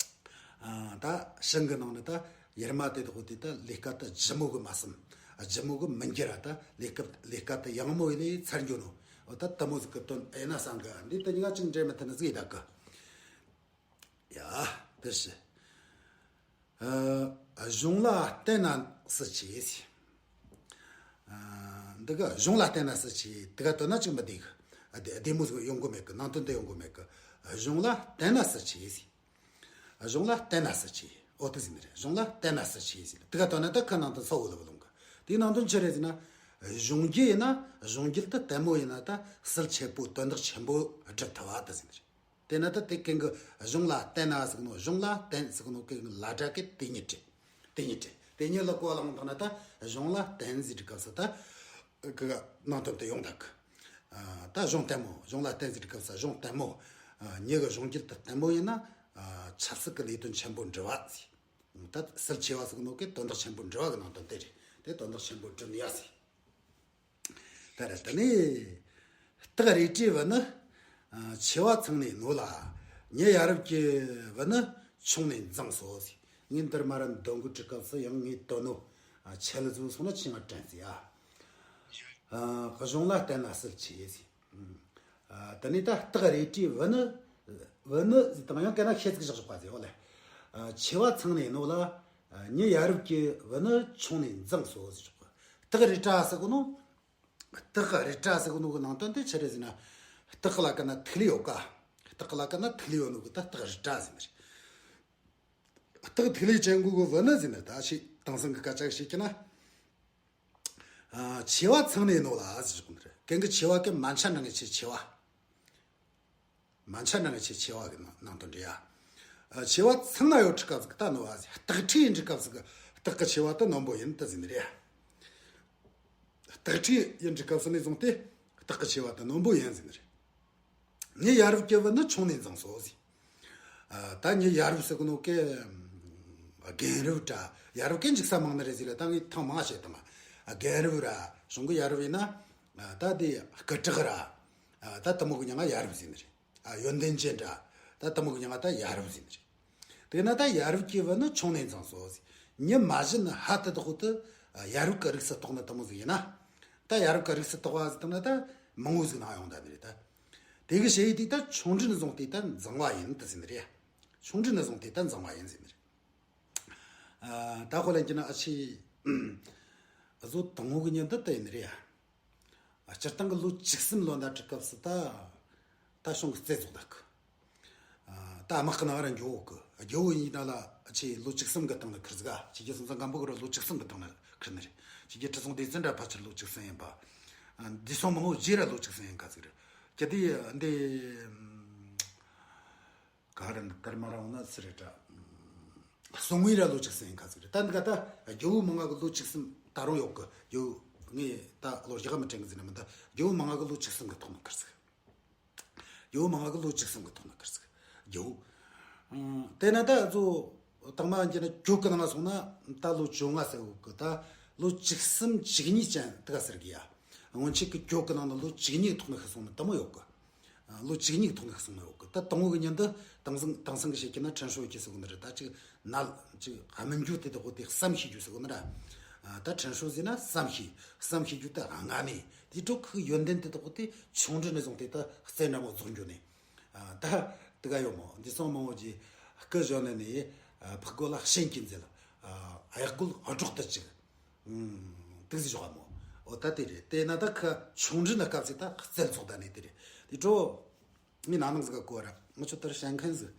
ཨ། ད་བྱང་གི་ནང་ན་ད་ཡར་མ་དེ་དག་དེ་ད་ལས་ཀ་ད་ལྗིད་མོ་གི་མ་བསམ། ལྗིད་མོ་གི་མི་འགྱུར་ར། ད་ལས་ཀ་ལས་ཀ་ད་ཡང་མོ་ཡི་ལས་ཚར་འགྱོ་ནོ། འོ། ད་དེ་མོ་ཟིག་གི་དོན་ཨེ་ན་བསམ་གི། འདི་དེ་གཉིས་ཀ་ཅིག་འབྲེལ་མི་མཐུན་ནི་ཟིག་ཡིན་ད་གི། ཡ། དེ་བྱས། ཨ། གཞུང་ལ་བརྟེན་ན་སྲིད་ཆེ་ཟེར། ཨ། འདི་ག་གཞུང་ལ་བརྟེན་ན་སྲིད་ཆེ། དེ་ག་དོན་ན་ཅིག་མི་བདེ་གི། ཨ། བདེ་བདེ་མོ་ཟིག་ཡོང་གོ་མེད་གི། ནང་དོན་དེ་ཡོང་གོ་མེད་གི། གཞུང་ལ་བརྟེན་ན་སྲིད་ཆེ་ཟེར། གཞུང་ལ་བརྟེན་ན་སྲིད་ཆེ། འོ། དེ་ཟེར་ནི་རེད། གཞུང་ལ་བརྟེན་ན་སྲིད་ཆེ་ཟེར། དེ་ག་དོན་ན་ད་ཁ་ནང་དོན་ས་འོག་ལ་བུ་ལོང་གི། དེའི་ནང་དོན་ཆི་རེད་ཟེར་ན། གཞུང་རྒྱུད་ཡིན་ན། གཞུང་རྒྱུད་དེ་བརྟན་མོ་ཡིན་ན་ད་སྲོལ་ཆེ་པོ་དོན་དག་ཆེན་པོ་སྒྲུབ་ཐུབ་པ་དེ་ཟེར་ནི་རེད། དེ་ན་ད་དེ་གན་གི་གཞུང་ལ་བརྟེན་ན་ཟེར་གོ་ནོ། གཞུང་ལ་བརྟེན་ཟེར་གོ་ནོ་གན་གི་ལ་སྒྲ་གན་དེ་གཉིས་བྲིས། དེ་གཉིས་བྲིས། དེ་གཉིས་ལ་གོ་བ་བླངས་བཏང་ན་ད་གཞུང་ལ་བརྟེན་ཟེར་དུས་སྐབས་སུ་ད་གི་ནང་དོན་དེ་ཡོང་ད་གི། ཨ། ད་གཞུང་བརྟན་མོ། གཞུང་ལ་བརྟེན་ཟེར་དུས་སྐབས་སུ་གཞུང་བརྟན་མོ། ཨ། མྱི་གི་གཞུང་རྒྱུད་དེ་བརྟན་མོ་ཡིན་ན། ཨ། ཆབ་སྲིད་ཀྱི་ལས་དོན་ཆེན་པོ་འགྲུབ་པ་ཟེར། ད་སྲོལ་ཆེ་བ་ཟེར་གོ་ནོ་གན་དོན་དག་ཆེན་པོ་འགྲུབ་པ་གི་ནང་དོན་དེ་རེད། དེ་དོན་དག་ཆེན་པོ་འགྲུབ་ནི་ཡ་ཟེར། ད་རེད། དེ་ནས་སྟག་རལ་གྲིའི་བུ་ནི། ཨ། མཆེ་བ་ཚང་ནས་རྣོ་ལ། མྱི་ཡ་རབས་ཀྱི་བུ་ནི་མཆོང་ནས་འཛིངས་སོ་ཟེར། ངས་འདིར་མར་ར་འདོན་གོ་དུས་སྐབས་སུ་ཡང་ངས་འདོན་ནོ། ཨ། ཆད་ལ་བཟོས་སོང་ན་ཆི་ང་དྲན་ཟེར་ཡ། ཨ། གཞུང་ལ་བརྟེན་ན་སྲིད་ཆེ་ཟེར། ཨ། དེ་ནས་ད་སྟག་རལ་གྲིའི་བུ་ནི། བུ་ནི་ཟེར་དང་ཡང་གན་ན་ཤེད་ཅིག་བཞག་བཞག་པ་ཟེར། འོ་ལེ། ཨ། མཆེ་བ་ཚང་ནས་རྣོ་ལ། ཨ། མྱི་ཡ་རབས་ཀྱི་བུ་ནི་མཆོང་ནས་འཛིངས་སོ་ཟེར་ཆོག་གི། སྟག་རལ་གྲི་ཟེར་གོ་ནོ། སྟག་རལ་གྲི་ཟེར་གོ་ནོ་གི་ནང་དོན་དེ་ཆི་རེད་ཟེར་ན། སྟག་ལ་གན་ན་ཐིག་ལེ་ཡོད་ཀ། སྟག་ལ་གན་ན་ཐིག་ལེ་ཡོད་ནོ་གི་ད་སྟག་རལ་གྲི་ཟེར་ནི་རེད། སྟག་ཐིག་ལེ་ཅན་གོ་གི་བུ་ནི་ཟེར་ནི། ད་ཞིག་དེང་སང་གི་སྐད་ཆ་ཞིག་བཤད་ཀྱི་ན། ཨ། མཆེ་བ་ཚང་ནས་རྣོ་ལ་ཟེར་གོ་ནི་རེད། གན་གི་མཆེ་བ་གན་མ་འཆའ་ནང་གི་མཆེ་མཆེ་བ། མ་འཆའ་ནང་གི་མཆེ་མཆེ་བ་གི་ནང་ནང་དོན་རེད་ཡ། ཨ། མཆེ་བ་ཚང་ན་ཡོད་དུས་སྐབས་སུ་ད་རྣོ་བ་ཟེར། སྟག་ཁྲི་ཡིན་དུས་སྐབས་སུ་གི་སྟག་གི་མཆེ་བ་ད་རྣོན་པོ་ཡིན་ད་ཟེར་ནི་རེད་ཡ། སྟག་ཁྲི་ཡིན་དུས་སྐབས་སུ་ནས་བཟུང་སྟེ་སྟག་གི་མཆེ་བ་ད་རྣོན་པོ་ཡིན་ཟེར་ནི་རེད། མྱི་ཡ་རབས་ཀྱི་བུ་ནི་མཆོང་ནས་འཛིངས་སོ་ཟེར། ཨ། ད་མྱི་ཡ་རབས་ཟེར་གོ་ནོ་གན་རྒན་རབས་འདྲ། ཡ་རབས་གན་འཇིགས་ས་མང་ནི་རེད་ཟེར་ལ། ད་ངས་ཐེངས་མང་བཤད་བཏང་། ཨ། རྒན་རབས་ར་གཞུང་གི་ཡ་རབས་ཡིན་ན། ཨ། ད་དེ་སྐུ་དྲག་ར། ཨ། ད་དེ་མོ་གི་མྱིང་ང་ཡ་རབས་ཟེར་ནི་རེད། ཨ། ཡོན་ཏན་ཅན་འདྲ། ད་དེ་མོ་གི་མྱིང་ང་ད་ཡ་རབས་ཟེར་ནི་རེད། དེ་ན་ད་ཡ་རབས་ཀྱི་བུ་ནི་མཆོང་ནས་འཛིངས་སོ་ཟེར། མྱི་མ་གཞི་ནས་ཧ་ཏི་དོག་ཏུ་ཡ་རབས་ཀྱི་རིགས་སུ་གཏོགས་ནི་དེ་མོ་ཟིག་ཡིན་ན། ད་ཡ་རབས་ཀྱི་རིགས་སུ་གཏོགས་པ་ཟིག་དང་ན་ད་མང་བོ་ཟིག་ནང་ཡོང་ད་ནི་རེད་ད། དེ་གི་ཞེ་ཡི་དེ་ད་ཆུང་འདྲི་ནས་བཟུང་སྟེ་ད་འཛིངས་པ་ཡིན་ད་ཟེར་ནི་རེད། ཆུང་འདྲི་ནས་བཟུང་སྟེ་ད་འཛིངས་པ་ཡིན་ཟེར་ནི་རེད། ཨ། ད་དཔེ་ལེན་གྱི་ན་ཨ་ཆི། བཟོ་དང་བོ་གི་ཉིན་དུ་དེ་ཡིན་རེད་ཡ། ཨ། སྤྱིར་བཏང་གི་ལོ་བཅུ་གསུམ་ལོན་ད་དུས་སྐབས་སུ་ད། ད་གཞུང་གི་རྩེ་རྫོགས་ད་གི། ཨ། ད་དམག་གི་ནང་ར་འགྱོ་གི། རྒྱལ་པོ་ཡིན་ན་ལ་ཨ་ཆི་ལོ་བཅུ་གསུམ་གི་སྟེང་ན་ཁུར་ཟིག་ག། ཆི་རྒྱལ་སྲོང་བཙན་སྒམ་པོ་གི་ར་ལོ་བཅུ་གསུམ་གི་སྟེང་ན་ཁུར་ནི་རེད། ཆི་རྒྱལ་ཁྲི་སྲོང་ལྡེ་བཙན་འདྲ་ཕལ་ཆེར་ལོ་བཅུ་གསུམ་ཡིན་པ། ཨ། འདས་སོང་མང་བོ་རྗེས་ར་ལོ་བཅུ་གསུམ་ཡིན་ག་ཟིག་རེད། གལ་ཏེ་འདི་ག་རེ་འདི་དར་མ་རང་ན་སི་རེད་དྲ། གསུང་བའི་ར་ལོ་བཅུ་གསུམ་ཡིན་ཁ་ཟིག་རེད། ད་འདི་ག་ད་རྒྱལ་བོ་མང་ང་གི་ལོ་བཅུ་གསུམ་ད་རུང་ཡོད་གི། རྒྱལ་བོ་ངས་ད་ལོ་རྒྱག་མི་དྲན་གི་ཟིན་ན་མི་ད། རྒྱལ་བོ་མང་ང་གི་ལོ་བཅུ་གསུམ་གི་ཐོག་ནས་ཁུར་ཟིག་རྒྱལ་བོ་མང་ང་གི་ལོ་བཅུ་གསུམ་གི་ཐོག་ནས་ཁུར་ཟིག་རྒྱལ་བོ། ཨང་། དེ་ན་ད་གཙོ་དང་མ་འགྱེལ་ན་གྱོད་གི་ནང་ང་སོང་ན་ད་ལོ་བཅོ་ལྔ་ཟེར་གི། ད་ལོ་བཅུ་གསུམ་བཅུ་གཉིས་ཅན་དེ་ག་ཟེར་གི་ཡ། སྔོན་ཆད་གི་གྱོད་གི་ནང་ན་ལོ་བཅུ་གཉིས་གི་ཐོག་ནས་ཤི་སོང་ནི་དེ་མོ་ཡོད་གི། ལོ་བཅུ་གཉིས་གི་ཐོག་ནས་ཤི་སོང་ནི་ཡོད་གི། ད་དང་བོ་གི་ཉིན་དུ་དེང་སང་དེང་སང་གི་བཤད་ཀྱི་ན་ཁྲིན་ཧྲོ་ཁྱི་ཟེར་གོ་ནི་རེད། ད་ཅིག་ནལ་ཅིག་སྨིན་རྒྱུ་དེ་དག་དེ་བསམ་ཤེས་རྒྱུ་ཟེར་གོ་ནི་ར། ད་ཁྲིན་ཧྲོ་ཟེར་ན་བསམ་ཤེས། བསམ་ཤེས་རྒྱུ་ད་སྔ་མེ། དེ་འཕྲོ་ཁོའི་ཡོན་ཏན་དེ་དག་དེ་ཆུང་འདྲི་ནས་བཟུང་སྟེ་ད་རྩེ་འདྲ་མོ་རྫོགས་འགྱོ་ནས། ད་དེ་ག་ཡོད་མོ། འདི་སོང་མང་བོ་ཅིག་སྐུ་གཞོན་ནས་ནི་ཕག་རྒོད་ལ་གཤིན་གྱིས་འཛིན། གཡག་རྒོད་འབྲོག་ཏུ་བཅུག་དེ་ཟིག་ཞོག་མོ། འོ་ད་དེ་རེད། དེ་ན་ད་ཁ་ཆུང་འདྲི་ན་སྐབས་སུ་ད་རྩལ་ཚོགས་ད་ནས་དེ་རེད། དེ་འཕྲོ་ངས་ན་ནང་ཟིག་ག་གོ་ར། ང་ཆོ་ལྟར་བཤད་མཁན་ཟིག་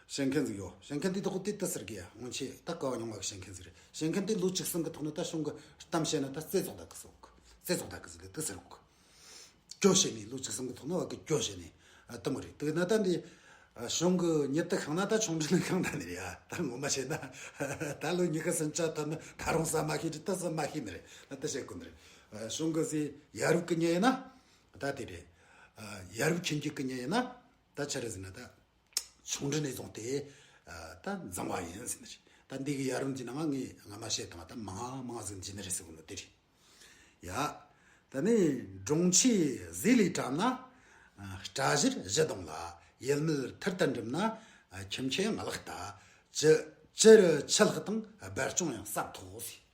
བཤད་མཁན་ཟིག་ཡོད། བཤད་མཁན་དེ་དག་དེ་ད་ཟེར་གི་ཡ། སྔོན་ཆད་ད་ཀ་བ་རྙིང་བ་གི་བཤད་མཁན་ཟིག་རེད། བཤད་མཁན་དེ་ལོ་བཅུ་གསུམ་གི་ཐོག་ནས་ད་གཞུང་གི་གཏམ་བཤད་ན་ད་རྩལ་ཚོགས་ད་གི་ཟེར་གི། རྩལ་ཚོགས་ད་གི་ཟིག་ལ་དེ་ཟེར་གི། སྐྱོ་བྱེད་ནས། ལོ་བཅུ་གསུམ་གི་ཐོག་ན་བ་གི་སྐྱོ་བྱེད་ནས་དེ་མོ་རེད། དེ་ན་ད་འདི་གཞུང་གི་ཉེ་དུ་ཤང་ན་ད་ཆུང་འདྲི་ནི་ཤང་ད་ནི་རེད་ཡ། ད་ངོ་མ་བཤད་ན་ད་ལོ་ཉི་ཤུ་སུམ་ཅུ་ཐོན་ན་ད་རུང་ས་མ་ཤེས་རེད། ད་ས་མ་ཤེས་ནི་རེད། ད་ད་བཤད་དགོས་ནི་རེད། གཞུང་གི་ཟེ་ཡ་རབས་གི་ཉེ་ཡིན་ན་ད་དེ་རེད། ཡ་རབས་ཁྱིམ་རྒྱུད་གི་ཉེ་ཡིན་ན་ད་ཆི་རེད་ཟེར་ན་ད། ཆུང་འདྲི་ནས་བཟུང་སྟེ་ད་འཛིང་བ་ཡིན་ཟེར་ནི་རེད། ད་འདི་གི་ཡ་རབས་འདི་ནང་ང་ངས་སྔ་མ་བཤད་དང་ད་མང་མང་ཟིག་འཛིན་ནི་རེད་ཟེར་གོ་ནོ་དེ་རེད། ཡ། ད་ནི་འབྲོང་ཆུའི་ཟེ་ལས་བཀྲམ་ན། སྐྲ་བཞར་གཞུ་བརྡུངས་ལ། ཡུལ་མེད་ཐུར་དུ་འགྲིམ་ན། ཁྱིམ་ཆུ་ཡང་གླགས་ལྟ། ཅི་ཅི་རུ་ཆུ་ལྷག་དང་། སྦལ་ལྕོང་ཡང་ཟབ་ཐོགས་ཟེར།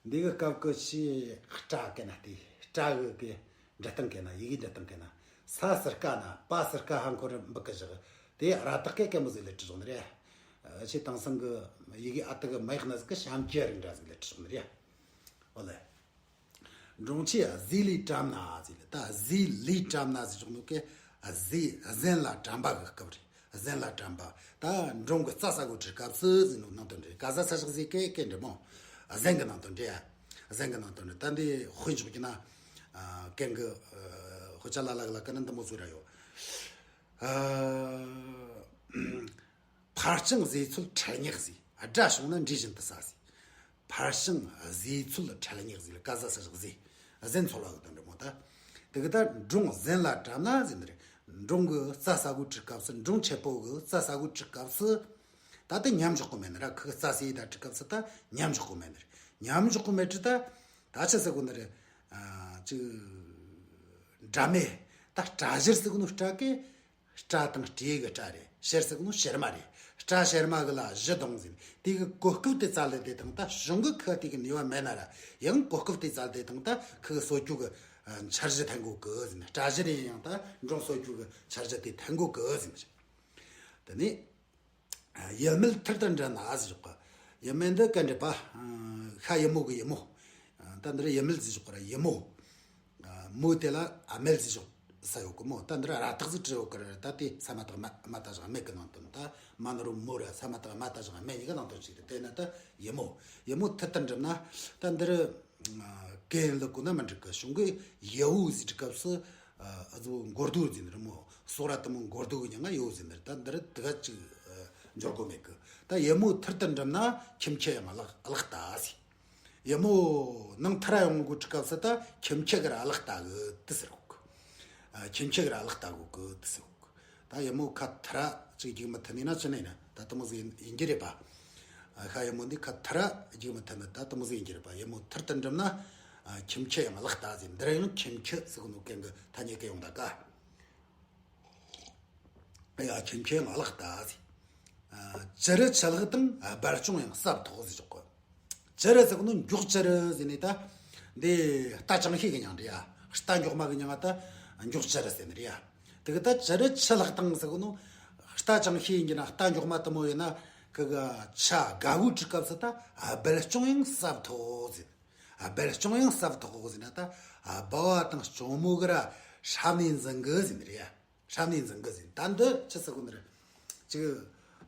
འདི་གི་སྐབས་ཀྱི་ཆེས་སྐྲ་གན་ན་དེ་སྐྲ་གི་གི་འབྲི་སྟངས་གན་ན་ཡི་གེ་འབྲི་སྟངས་གན་ན་ས་ཟུར་ཀ་ན་པ་ཟུར་ཀ་ཧ་འཁོར་འབུ་གི་བཞག་དེ་ར་དག་གི་གན་མོ་ཟིག་ལས་བྲིས་བྱུང་ནི་རེད། ཆེས་དེང་སང་གི་ཡི་གེ་ཨ་ཏི་གི་མ་ཡིག་ན་ཟིག་གི་ཤམ་གྱི་རིགས་འདྲ་ཟིག་ལས་བྲིས་བྱུང་ནི་རེད། ཨོ་ལེ། འབྲོང་ཆུའི་ཟེ་ལས་བཀྲམ་ན་ཟེར་ལེ། ད་ཟེ་ལས་བཀྲམ་ན་ཟེར་བྱུང་ནོ་གི་ཟེ་གཟན་ལ་བཀྲམ་པ་གི་སྐབས་རེད། གཟན་ལ་བཀྲམ་པ། ད་འབྲོང་གི་རྩྭ་ཟ་གོ་དུས་སྐབས་སུ་ཟེར་ནོ་ནང་དོན་རེད། ག་ཟ་ས་ཞག་ཟེ་གེ་གེ་འདྲི་མོ། གཟན་གི་ནང་དོན་རེད། གཟན་གི་ནང་དོན་རེད། ད་འདི་དཔེ་འཇོག་རྒྱུ་ན། ཨ། གན་གི། ཨ། དཔེ་ཆ་ལ་ལ་གི་ལ་ཀ་ན་འདི་མོ་ཟིག་ར་ཡོད། ཨ། ཕར་བརྐྱངས་ཟེ་ཚུལ་ཁྲལ་ཉག་ཟེ། དགྲ་བྱུང་ན་འདྲེ་བཞིན་དུ་ཟ་ཟེ། ཕར་བརྐྱངས་ཟེ་ཚུལ་ཁྲལ་ཉག་ཟེ་ལ་ག་ཟ་ས་ཞག་ཟེ། གཟན་ཚོལ་བ་གི་དོན་རེད་མོ་ད། དེ་གི་ད་འབྲོང་གཟན་ལ་བཀྲམ་ན་ཟེར་ནི་རེད། འབྲོང་གི་རྩྭ་ཟ་གོ་དུས་སྐབས་སུ། འབྲོང་ཆེ་པོ་གི་རྩྭ་ཟ་གོ་དུས་སྐབས་སུ། ད་དེ་མཉམ་འཇོག་གི་མེད་ནི་ར། ཁི་རྩྭ་ཟས་ད་དུས་སྐབས་སུ་ད་མཉམ་འཇོག་གི་མེད་ནི་རེད། མཉམ་འཇོག་གི་མེད་དུས་ད་ད་ཆི་ཟེར་གོ་ནི་རེད། ཨ། ཅིག་སྒྲ་མེད། ད་སྐྲ་བཞར་ཟེར་གོ་ནོ་སྐྲ་གི་སྐྲ་དང་སྤྲེའུ་གི་སྐྲ་རེད། བཞར་ཟེར་གོ་ནོ་བྱེ་མ་རེད། སྐྲ་བྱེ་མ་གི་ལ་གཞུ་བརྡུངས་ཟེར། དེ་གི་གོ་སྐབས་དེ་བཙལ་ལེ་དེ་དང་ད་གཞུང་གི་ཁ་དེ་གི་ནུས་པ་མེད་ན་ར། ཡང་གོ་སྐབས་དེ་བཙལ་དེ་དང་ད་ཁི་གི་གསོད་རྒྱུ་གི་འཆར་གཞི་འཐེན་གོ་གི་ཟེར། སྐྲ་བཞར་ཡིན་ཡང་ད་འབྲོང་གསོད་རྒྱུ་གི་འཆར་གཞི་དེ་འཐེན་གོ་གི་ཟེར། དེ་ནས། ཡུལ་མེད་ཐུར་དུ་འགྲིམ་ན་ཟེར་བཞག་གི། ཡུལ་མེད་འདི་གན་འདྲི་པ། ཤ་ཡུ་མོ་གི་ཡུ་མོ། ད་འདིར་ཡུལ་མེད་ཟེར་བཞག་གི་ར། ཡུ་མོ། མོ་དེ་ལ་ཨ་མེད་ཟེར་བཞག་ས་ཡོད་གི་མོ། ད་འདིར་ར་དག་ཟིག་བྲིས་ཡོད་གི་ར། ད་དེ་ས་མ་དག་མ་མ་ད་བཞག་མེད་གི་ནང་དོན། ད་མ་ན་རོ་མོ་ར་ས་མ་དག་མ་ད་བཞག་མེད་གཉིས་ཀ་ནང་དོན་ཞིག་རེད། དེ་ན་ད་ཡུ་མོ། ཡུ་མོ་ཐུར་དུ་འགྲིམ་ན། ད་འདིར་གན་ལ་གོ་ན་མི་འགྲིག་གི། གཞུང་གི་ཡུ་བོ་ཟེར་སྐབས་སུ། ཨ་ཙི་མགོ་རྡོ་ཟེར་ནི་རེད་མོ། སོ་ར་དེ་མོ་མགོ་རྡོ་གི་མྱིང་ང་ཡོད་ཟེར་ནི་རེད། ད་འདི་རེད། དེ་ག་ཅིག་འཇོག་དགོས་མེད་གི། ད་ཡུ་མོ་ཐུར་དུ་འགྲིམ་ན་ཁྱིམ་ཆུ་ཡང་གླགས་གླགས་ལྟ་ཟེར། ཡུ་མོ་ནང་ཐར་ཡོང་དགོས་དུས་སྐབས་སུ་ད་ཁྱིམ་ཆུ་གི་ར་གླགས་ལྟ་གི་དེ་ཟེར་གོ་གི། ཨ། ཁྱིམ་ཆུ་གི་ར་གླགས་ལྟ་གོ་གི་དེ་ཟེར་གོ་གི། ད་ཡུ་མོ་ཁ་ཐར་ཅིག་རྒྱུག་མི་ཐུབ་ནི་ན་ཅི་ནས་ན་ད་དེ་མོ་ཟིག་ཡིན་ཡིན་གྱི་རེད་པ། ཨ། ཤ་ཡུ་མོ་འདི་ཁ་ཐར་རྒྱུག་མི་ཐུབ་ནི་ད་དེ་མོ་ཟིག་ཡིན་གྱི་རེད་པ། ཡུ་མོ་ཐུར་དུ་འགྲིམ་ན། ཨ། ཁྱིམ་ཆུ་ཡང་གླགས་ལྟ་ཟེར། འདིར་ཡང་ཁྱིམ་ཆུ་ཟེར་གོ་ནོ་གན་གི་ཐ་སྙད་གན་ཡོང་ད་ག། ཡ། ཁྱིམ་ཆུ་ཡང་གླགས་ལྟ་ཟེར། ཨ། ཅི་རུ་ཆུ་ལྷག་དང་། ཨ། སྦལ་ལྕོང་ཡང་ཟབ་ཐོགས་ཟེར་བཞག་གི། ཅི་རུ་ཟེར་གོ་ནོ་མགྱོགས་ཅི་རུ་ཟེར་ནི་ད། འདི་རྟ་ཅང་ཤེས་གི་མྱིང་རེད་ཡ། རྟ་མགྱོགས་མ་གི་མྱིང་ང་ད་མགྱོགས་ཅི་རུ་ཟེར་ནི་རེད་ཡ། དེ་གི་ད་ཅི་རུ་ཆུ་ལྷག་དང་ཟེར་གོ་ནོ། རྟ་ཅང་ཤེས་ཡིན་གྱི་ན་རྟ་མགྱོགས་མ་དེ་མོ་ཡོད་ན་ཁི་གི་ཆུ་དགའ་བོའི་དུས་སྐབས་སུ་ད། ཨ། སྦལ་ལྕོང་ཡང་ཟབ་ཐོགས་ཟེར། ཨ། སྦལ་ལྕོང་ཡང་ཟབ་ཐོགས་ཟེར་ན་ད། ཨ། སྦལ་བ་དང་ལྕོང་མོ་གི་ར་སྲབ་ནས་འཛིང་གི་ཟེར་ནི་རེད་ཡ། སྲབ་ནས་འཛིང་གི་ཟེར། ད་འདི་ཆི་ཟེར་གོ་ནི་རེད། ཅིག་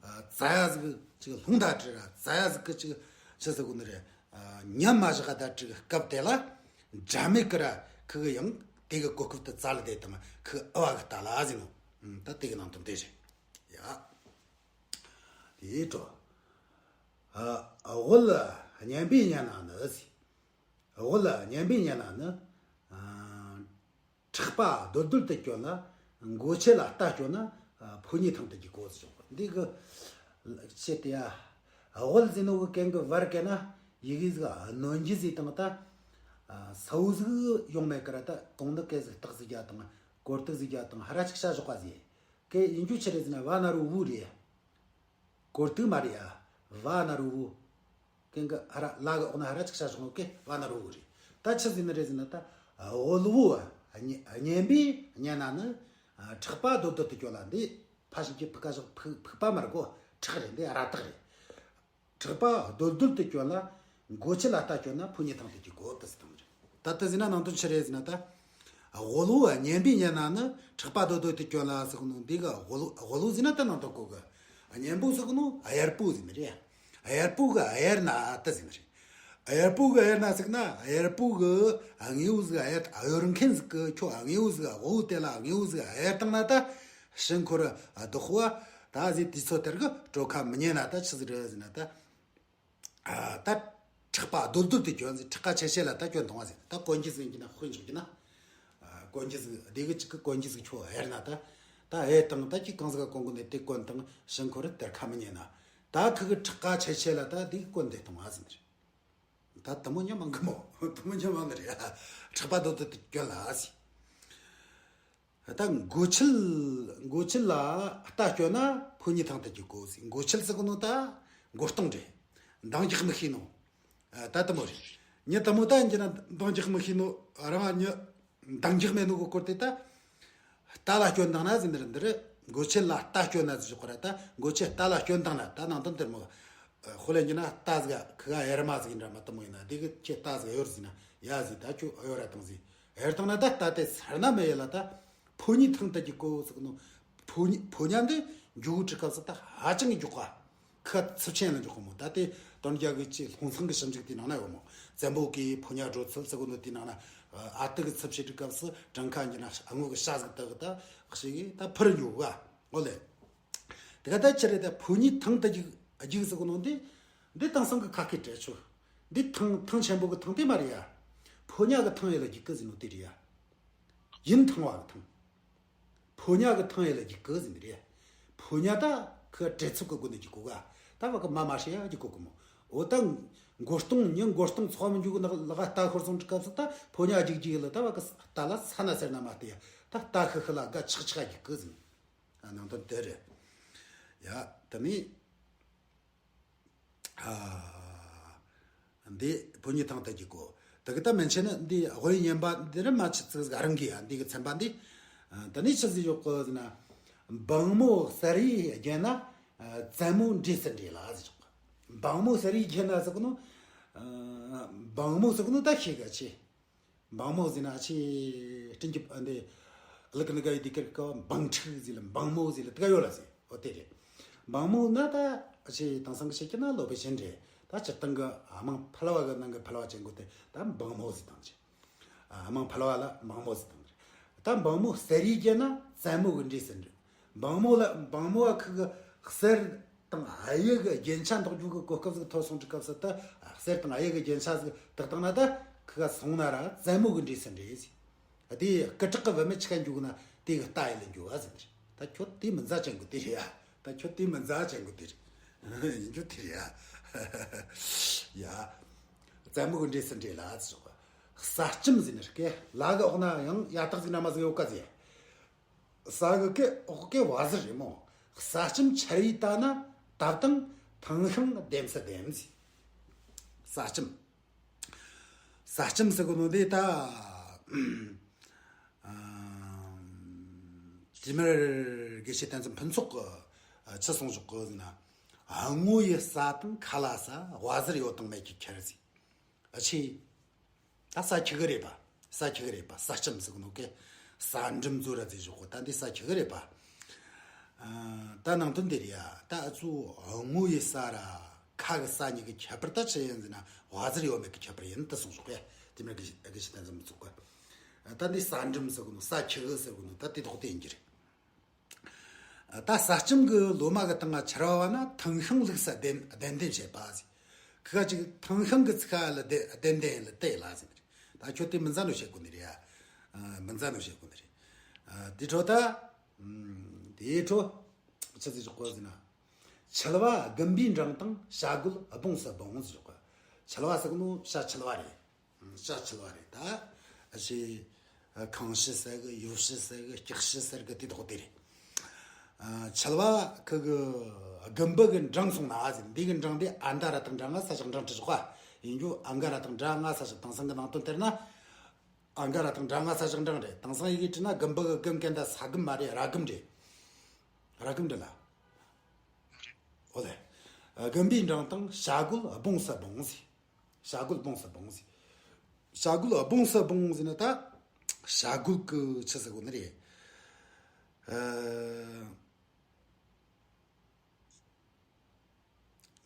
ཨ། རྩྭ་ཡ་ཟིག་ཅིག་ལྷུང་ད་དྲི་ར། རྩྭ་ཡ་ཟིག་གི་ཅིག་ཆི་ཟེར་གོ་ནི་རེད། ཨ། ཉམས་མ་བཞག་ད་དྲི་སྐབས་དེ་ལ་སྒྲ་མེད་གི་ར་ཁི་གི་ཡང་། དེ་གི་གོ་སྐབས་དེ་བཙལ་ལ་དེ་དང་ཁི་ཨ་བ་གི་ལྟ་ལ་ཟིན་ནོ། ད་དེ་གི་ནང་དོན་དེ་རེད། ཡ། དེའི་འཕྲོ། ཨ། དབུལ། གཉེན་པོའི་གཉེན་ན་ནི་ཟེར། དབུལ། གཉེན་པོའི་གཉེན་ན་ནི། ཨ། ཕྲག་པ་རྡོལ་རྡོལ་དུ་གྱོན་ལ། མགོ་ཆུ་ལ་རྟ་གྱོན་ན། ཨ། ཕོ་ཉའི་ཐང་དུ་གྱི་གོ་ཟེར་ཞོག་འདི་གི་ཆེད་དེ་ཡ། དབུལ་ཟེར་ནོ་གི་གན་གི་བར་གན་ན་ཡི་གེ་ཟིག་གནོན་རྒྱུ་ཟིག་དང་ད། ཨ། ས་བོ་ཟིག་ཡོང་མེད་ཀི་ར་ད་གོང་ནི་སྐད་ཟིག་རྟགས་ཟིག་རྒྱ་དང་གོ་རྟགས་ཟིག་རྒྱ་དང་ཧ་ར་ཅིག་བྱ་ཞོག་པ་ཟིག་གི་ཡིན་རྒྱུ་ཆི་རེད་ཟེར་ན་བ་ན་རུ་བུ་རེད། གོ་རྟགས་མ་རེད་ཡ། བ་ན་རུ་བུ། གན་གི་ཧ་ར་ལ་གི་འོག་ན་ཧ་ར་ཅིག་བྱ་ཞོག་གི་བ་ན་རུ་བུ་རེད། ད་ཆི་ཟེར་ནི་རེད་ཟེར་ན་ད། དབུལ་བོ། གཉེན་པོའི་གཉེན་ན་ནི། ཕྲག་པ་རྡོལ་རྡོལ་དུ་གྱོན་ལ་འདི། ཕ་ཞིག་གི་ཕུག་ག་ཞོག་ཕུག་ཕུག་པ་མ་རེད་གོ་ཕྲག་རེད་འདི་ར་རྟགས་རེད། ཕྲག་པ་རྡོལ་རྡོལ་དུ་གྱོན་ལ། མགོ་ཆུ་ལ་རྟ་གྱོན་ན་ཕོ་ཉའི་ཐང་དུ་གྱི་གོ་ཏི་སི་དང་རེད། ད་ཏི་ཟིན་ན་ནང་དོན་ཆི་རེད་ཟེར་ན་ད། དབུལ་བོ་གཉེན་པོའི་གཉེན་ན་ནི་ཕྲག་པ་རྡོལ་རྡོལ་དུ་གྱོན་ལ་ཟེར་གོ་ནོ་འདི་གི་དབུལ་དབུལ་བོ་ཟེར་ན་ད་ནང་དོན་གོ་གི་གཉེན་པོ་ཟེར་གོ་ནོ་གཡར་པོ་ཟེར་ནི་རེད། གཡར་པོ་གི་གཡར་ན་ཏི་ཟེར་ནི་རེད། གཡར་པོ་གི་གཡར་ན་ཟེར་ན་གཡར་པོ་གི་དངོས་པོ་ཟིག་གཡར་གཡོར་མཁན་ཟིག་གི་ཁྱོ་དངོས་པོ་ཟིག་དབུལ་བོ་དེ་ལ་དངོས་པོ་ཟིག་གཡར་བཏང་ན་ད། ཕྱིར་འཁོར་བདག་པོ་ད་ཟེར་དུས་ཚོད་དེར་གི་སྤྲོ་ཁ་མི་ཉན་ན་ད་ཆི་ཟིག་རེད་ཟེར་ན་ད། ཨ། ད་ཕྲག་པ་རྡོལ་རྡོལ་དུ་གྱོན་ཟེར་ཕྲག་ཁ་ཆེ་ཆེ་ལ་ད་གྱོན་གཏོང་བ་ཟེར་ད་གོན་རྒྱུ་ཟིག་གི་ན་དཔེ་འཇོག་གི་ན། ཨ། གོན་རྒྱུ་ཟིག་སྡེ་གི་གཅིག་གི་གོན་རྒྱུ་ཟིག་ཁྱོ་གཡར་ན་ད། ད་གཡར་དང་ད་ཁྱི་གང་ཟིག་ག་གོན་གོན་ནས་དེ་གོན་དང་ཕྱིར་འཁོར་དེར་ཁ་མི་ཉན་ན། ད་ཁི་གི་ཕྲག་ཁ་ཆེ་ཆེ་ལ་ད་དེ་གི་གོན་དེ་གཏོང་བ་ཟེར་ནི་རེད། ད་དུ་མོ་ཉམས་མང་གི་མོ་དུ་མོ་ཉམས་མང་ནི་རེད། ཕྲག་པ་རྡོལ་རྡོལ་དུ་གྱོན་ལ་ཟེར། ད་མགོ་ཆུ་མགོ་ཆུ་ལ་རྟ་གྱོན་ན་ཕོ་ཉའི་ཐང་དུ་གྱི་གོ་ཟེར། མགོ་ཆུ་ཟེར་གོ་ནོ་ད་མགོ་སྟོང་རེད། འདང་རྒྱག་མི་ཤེས་ནོ། ད་དུ་མོ་རེད། མྱི་དུ་མོ་ད་ཡིན་གྱི་ན་འདང་རྒྱག་མི་ཤེས་ནོ་རང་མྱི་འདང་རྒྱག་མེད་ནོ་གི་སྐོར་དེ་ད། རྟ་ལ་སྐྱོན་བཏང་ན་ཟེར་འདིར་འདིར། མགོ་ཆེ་ལ་རྟ་སྐྱོན་ན་ཟེར་ཞོག་གི་ར་ད་མགོ་ཆེ་རྟ་ལ་སྐྱོན་བཏང་ན་ད་ནང་དོན་དེར་མོ། ཧོ་ལེ་ཉི་ན་རྟ་ཟིག་ཁི་ག་ཡར་མ་ཟིག་འདྲ་མ་དུ་མོ་ཡིན་ན་འདི་གི་ཁྱེད་རྟ་ཟིག་གཡོར་ཟིན་ན་ཡ་ཟིག་ད་ཁྱོད་གཡོར་ར་བཏང་ཟིག་གཡར་བཏང་ན་ད་རྟ་དེ་སར་ན་མེ་ཡ་ལ་ད་ཕོ་ཉའི་ཐང་ད་གི་གོ་ཟིག་ནོ། ཕོ་ཉ་ཕོ་ཉ་འདི་མགྱོགས་གི་ཁྲི་སྐབས་སུ་ད་ཧ་ཅང་གི་མགྱོགས་པ། ཁ་ཚིབ་ཆེན་ལ་འཇོག་གི་མོ། ད་དེ་དོན་རྒྱ་གི་ཆེས་ལྷུང་སང་གི་ཞིབ་འཇུག་དེའི་ནང་ན་ཡོད་མོ། བཙན་པོ་གིས་ཕོ་ཉ་སྒྲོལ་ཚུལ་ཟེར་གོ་ནོ་དེའི་ནང་ན། ཨ་ཏི་གི་ཚིབ་ཆེ་གི་སྐབས་སུ་བྲང་ཁ་འགྱུར་ན་དངུལ་གི་ཤ་ཟིག་ཏི་གི་ད་ཞིག་གི་ད་ཕུར་འཇུག་ག་འོ་ལེ། དེ་ག་ད་ཆི་རེད་ད་ཕོ་ཉའི་ཐང་ད་རྒྱུག་རྒྱུག་ཟེར་གོ་ནོ་འདི། འདི་དེང་སང་གི་ཁ་སྐད་བྲལ་ཆོག་འདི་ཐང་ཐང་ཆེན་པོ་གི་ཐང་དེ་མ་རེད་ཡ། ཕོ་ཉ་གི་ཐང་ཡ་ལ་རྒྱུག་གི་ཟེར་ནོ་དེ་རེད་ཡ། ཡིན་ཐང་བ་གི་ཐང་། ཕོ་ཉ་གི་ཐང་ཡ་ལ་རྒྱུག་གི་ཟེར་ནི་རེད། ཕོ་ཉ་ད་ཁི་བྲེལ་འཚུབ་གི་སྒོ་ནས་རྒྱུག་གོ་ག་ད་བ་གི་མ་མ་ཧྲི་ཡ་རྒྱུག་གོ་གི་མོ། འོ་ད་མགོ་སྟོང་ཉིན་མགོ་སྟོང་ཚོགས་མི་འཇུག་གི་ནག་ལ་ག་རྟ་ཤོར་སོང་གི་སྐབས་སུ་ད་ཕོ་ཉ་རྒྱུག་རྒྱུག་ལ་ད་བ་གི་རྟ་ལ་ས་ན་ཟེར་ན་མ་བལྟས་ཡ། ད་རྟ་ཤི་ཤི་ལ་དགའ་ཆག་ཆག་རྒྱུག་གི་ཟེར་ནི། ཨ་ནང་དོན་དེ་རེད། ཡ་ད་ནི། ཨ། འདི་ཕོ་ཉའི་ཐང་ད་གི་གོ། དེ་གི་ད་མན་ཆད་ནི་འདི་དབུལ་བོའི་གཉེན་པ་འདི་ར་མ་ཆི་ཙིག་ཟིག་རང་གི་ཡ་འདི་གི་ཚན་པ་འདི། ཨ། ད་ནི་ཆི་ཟིག་ཡོད་གི་ཟེར་ན། འབངས་མོ་གསེར་ཡིས་བརྒྱན་ན། ཨ། བཙན་མོ་འདྲེས་སུ་འདྲེས་ལ་ཟེར་ཆོག་གི། འབངས་མོ་གསེར་ཡིས་བརྒྱན་ན་ཟེར་གི་ནོ། ཨ། འབངས་མོ་ཟེར་གི་ནོ་ད་ཤེས་གི་ཆེ། འབངས་མོ་ཟེར་ན་ཆེ་སྤྲིན་གྱི་ཨ་འདི་ལུག་ནི་ག་ཡི་དེ་ཀར་ཀ་འབངས་ཕྲུག་ཟེར་ལ་འབངས་མོ་ཟེར་ལ་དེ་ག་ཡོད་ལ་ཟེར་འོ་དེ་རེད། འབངས་མོ་ན་ད་ཆེ་དེང་སང་གི་ཆེ་ཀྱི་ན་ལོ་པེ་ཆེན་རེད། ད་སྤྱིར་བཏང་གི་དམངས་ཕལ་བ་གི་ནང་གི་ཕལ་བ་ཅན་གོ་དེ་ད་འབངས་མོ་ཟེར་བཏང་ཆེ། དམངས་ཕལ་བ་ལ་འབངས་མོ་ཟེར་བཏང་རེད། ད་འབངས་མོ་གསེར་ཡིས་བརྒྱན་ན་བཙན་མོ་གི་འདྲེས་སུ་འདྲེས། འབངས་མོ་ལ་འབངས་མོ་བ་ཁུ་གི་གསེར་དང་གཡུ་གི་རྒྱན་ཆ་འདོགས་རྒྱུ་གི་གོ་སྐབས་ཟིག་ཐོབ་སོང་དུས་སྐབས་སུ་ད་གསེར་དང་གཡུ་གི་རྒྱན་ཆ་ཟིག་བཏགས་བཏང་ན་ད་ཁུ་ག་སོང་ན་ར་བཙན་མོ་གི་འདྲེས་སུ་འདྲེས་ཟེར། དེ་སྐུ་དྲག་གི་བུད་མེད་ཆི་ག་འགྱུར་ན་དེ་གི་རྟ་ཡི་ལ་འགྱུར་བ་ཟེར་ནི་རེད། ད་ཁྱོད་དེ་མི་མཛའ་ཅན་གི་དེ་རེད་ཡ། ད་ཁྱོད་དེ་མི་མཛའ་ཅན་གི་དེ་རེད། ཡིན་རྒྱུ་དེ་རེད་ཡ། ཡ། བཙན་མོ་གི་འདྲེས་སུ་འདྲེས་ལ་ཟེར་བ། ས་ལྕམ་ཟེར་ནི་རེད་ཀེ། ལ་གི་འོག་ན་ཡང་ཡ་བཏགས་ཟིག་ན་མ་ཟིག་ཡོད་ཀ་ཟེར། ས་གི་ཀེ་འོག་ཀེ་བ་ཟེར་རེད་མོ། ས་ལྕམ་ཆར་ཡིས་བལྟས་ན་དབ་དང་ཐང་ཤིང་ལྡེམ་སུ་ལྡེམ་ཟེར། ས་ལྕམ། ས་ལྕམ་ཟེར་གོ་ནོ་དེ་ད། ཨ། དེ་མིར་དགེ་བཤེས་བསྟན་འཛིན་ཕུན་ཚོགས་ཀྱིས་ཆི་གསུངས་བཞག་གི་ཟེར་ན། ངོ་ཡི་ས་དང་ཁ་ལ་ས། བ་ཟེར་ཡོད་དང་མེད་ཀྱི་ཁྱེར་ཟེར། ཨ་ཆེ། ད་ས་ཁྱི་གི་རེད་པ། ས་ཁྱི་གི་རེད་པ། ས་ལྕམ་ཟེར་གི་ནོ་ཀེ། ས་འགྲིམ་ཟོ་ར་ཟེར་བཞག་གོ་ད་འདི་ས་ཁྱི་གི་རེད་པ། ཨ། ད་ནང་དོན་འདི་རེད་ཡ། ད་ཨ་ཚོ་ངོ་ཡི་ས་ར་ཁ་གི་ས་གཉིས་ཀྱི་ཁྱད་པར་ད་ཆི་ཡིན་ཟེར་ན་བ་ཟེར་ཡོད་མེད་ཀྱི་ཁྱད་པར་ཡིན་ད་གསུངས་བཞག་གི། དེ་མིན་གི་གི་ཤི་བསྟན་འཛིན་མི་ཚུགས་གི། ད་འདི་ས་འགྲིམ་ཟེར་གོ་ནོ། ས་ཁྱི་གི་ཟེར་གོ་ནོ། ད་དེ་དག་དེ་ཡིན་གྱི་རེད། ད་ས་སྐྱོང་གི་ལོ་མ་གི་སྟེང་ང་ཕྱུར་བ་བ་ན་ཐང་ཤིང་བླུགས་ས་གདན་གདན་གདན་བྱེད་པ་ཟེར། ཁི་ག་ཅིག་ཐང་ཤིང་གི་ཚིག་ཁ་ལ་གདན་གདན་གདན་ལ་དེ་ལ་ཟེར་ནི་རེད། ད་ཁྱོད་དེ་མི་འཛའ་ནོ་བཤད་གོ་ནི་རེད་ཡ། མི་འཛའ་ནོ་བཤད་གོ་ནི་རེད། དེ་འཕྲོ་ད། དེ་འཕྲོ་ཆི་ཟིག་ཞོག་གོ་ཟེར་ན། འཆལ་བ་དགུན་འབུའི་འགྲང་དང་བྱ་རྒོད་སྦོངས་སུ་སྦོངས་ཟེར་ཞོག་གོ། འཆལ་བ་ཟེར་གོ་ནོ་བྱ་འཆལ་བ་རེད། བྱ་འཆལ་བ་རེད་ད། ཞེ། ཁང་ཕྱི་ཟེར་གི། ཡོ་ཕྱི་ཟེར་གི། ལྕགས་ཕྱི་ཟེར་གི། དེ་དག་དེ་རེད། འཆལ་བ་ཁི་གི་དགུན་འབུ་གི་འགྲང་སོང་ན་ཟེར། འདི་གི་འགྲང་དེ་ཨ་མདའ་ར་དང་འདྲ་ང་ས་ཞག་འགྲང་དྲི་ཞོག་ག། ཡིན་རྒྱུ་ཨ་མདའ་ར་དང་འདྲ་ང་ས་ཞག། དེང་སང་གི་ནང་དོན་དེར་ན། ཨ་མདའ་ར་དང་འདྲ་ང་ས་ཞག་འགྲང་རེད། དེང་སང་ཡི་གེ་བྲིས་ན་དགུན་འབུ་གི་དགུན་གན་ད་ས་དགུན་མ་རེད། ར་དགུན་རེད། ར་དགུན་རེད་ལ། ཨོ་ལེ། དགུན་འབུའི་འགྲང་དང་བྱ་རྒོད་སྦོངས་སུ་སྦོངས་ཟེར། བྱ་རྒོད་སྦོངས་སུ་སྦོངས་ཟེར། བྱ་རྒོད་སྦོངས་སུ་སྦོངས་ཟེར་ན་ད། བྱ་རྒོད་གི་ཆི་ཟེར་གོ་ནི་རེད། ཨ།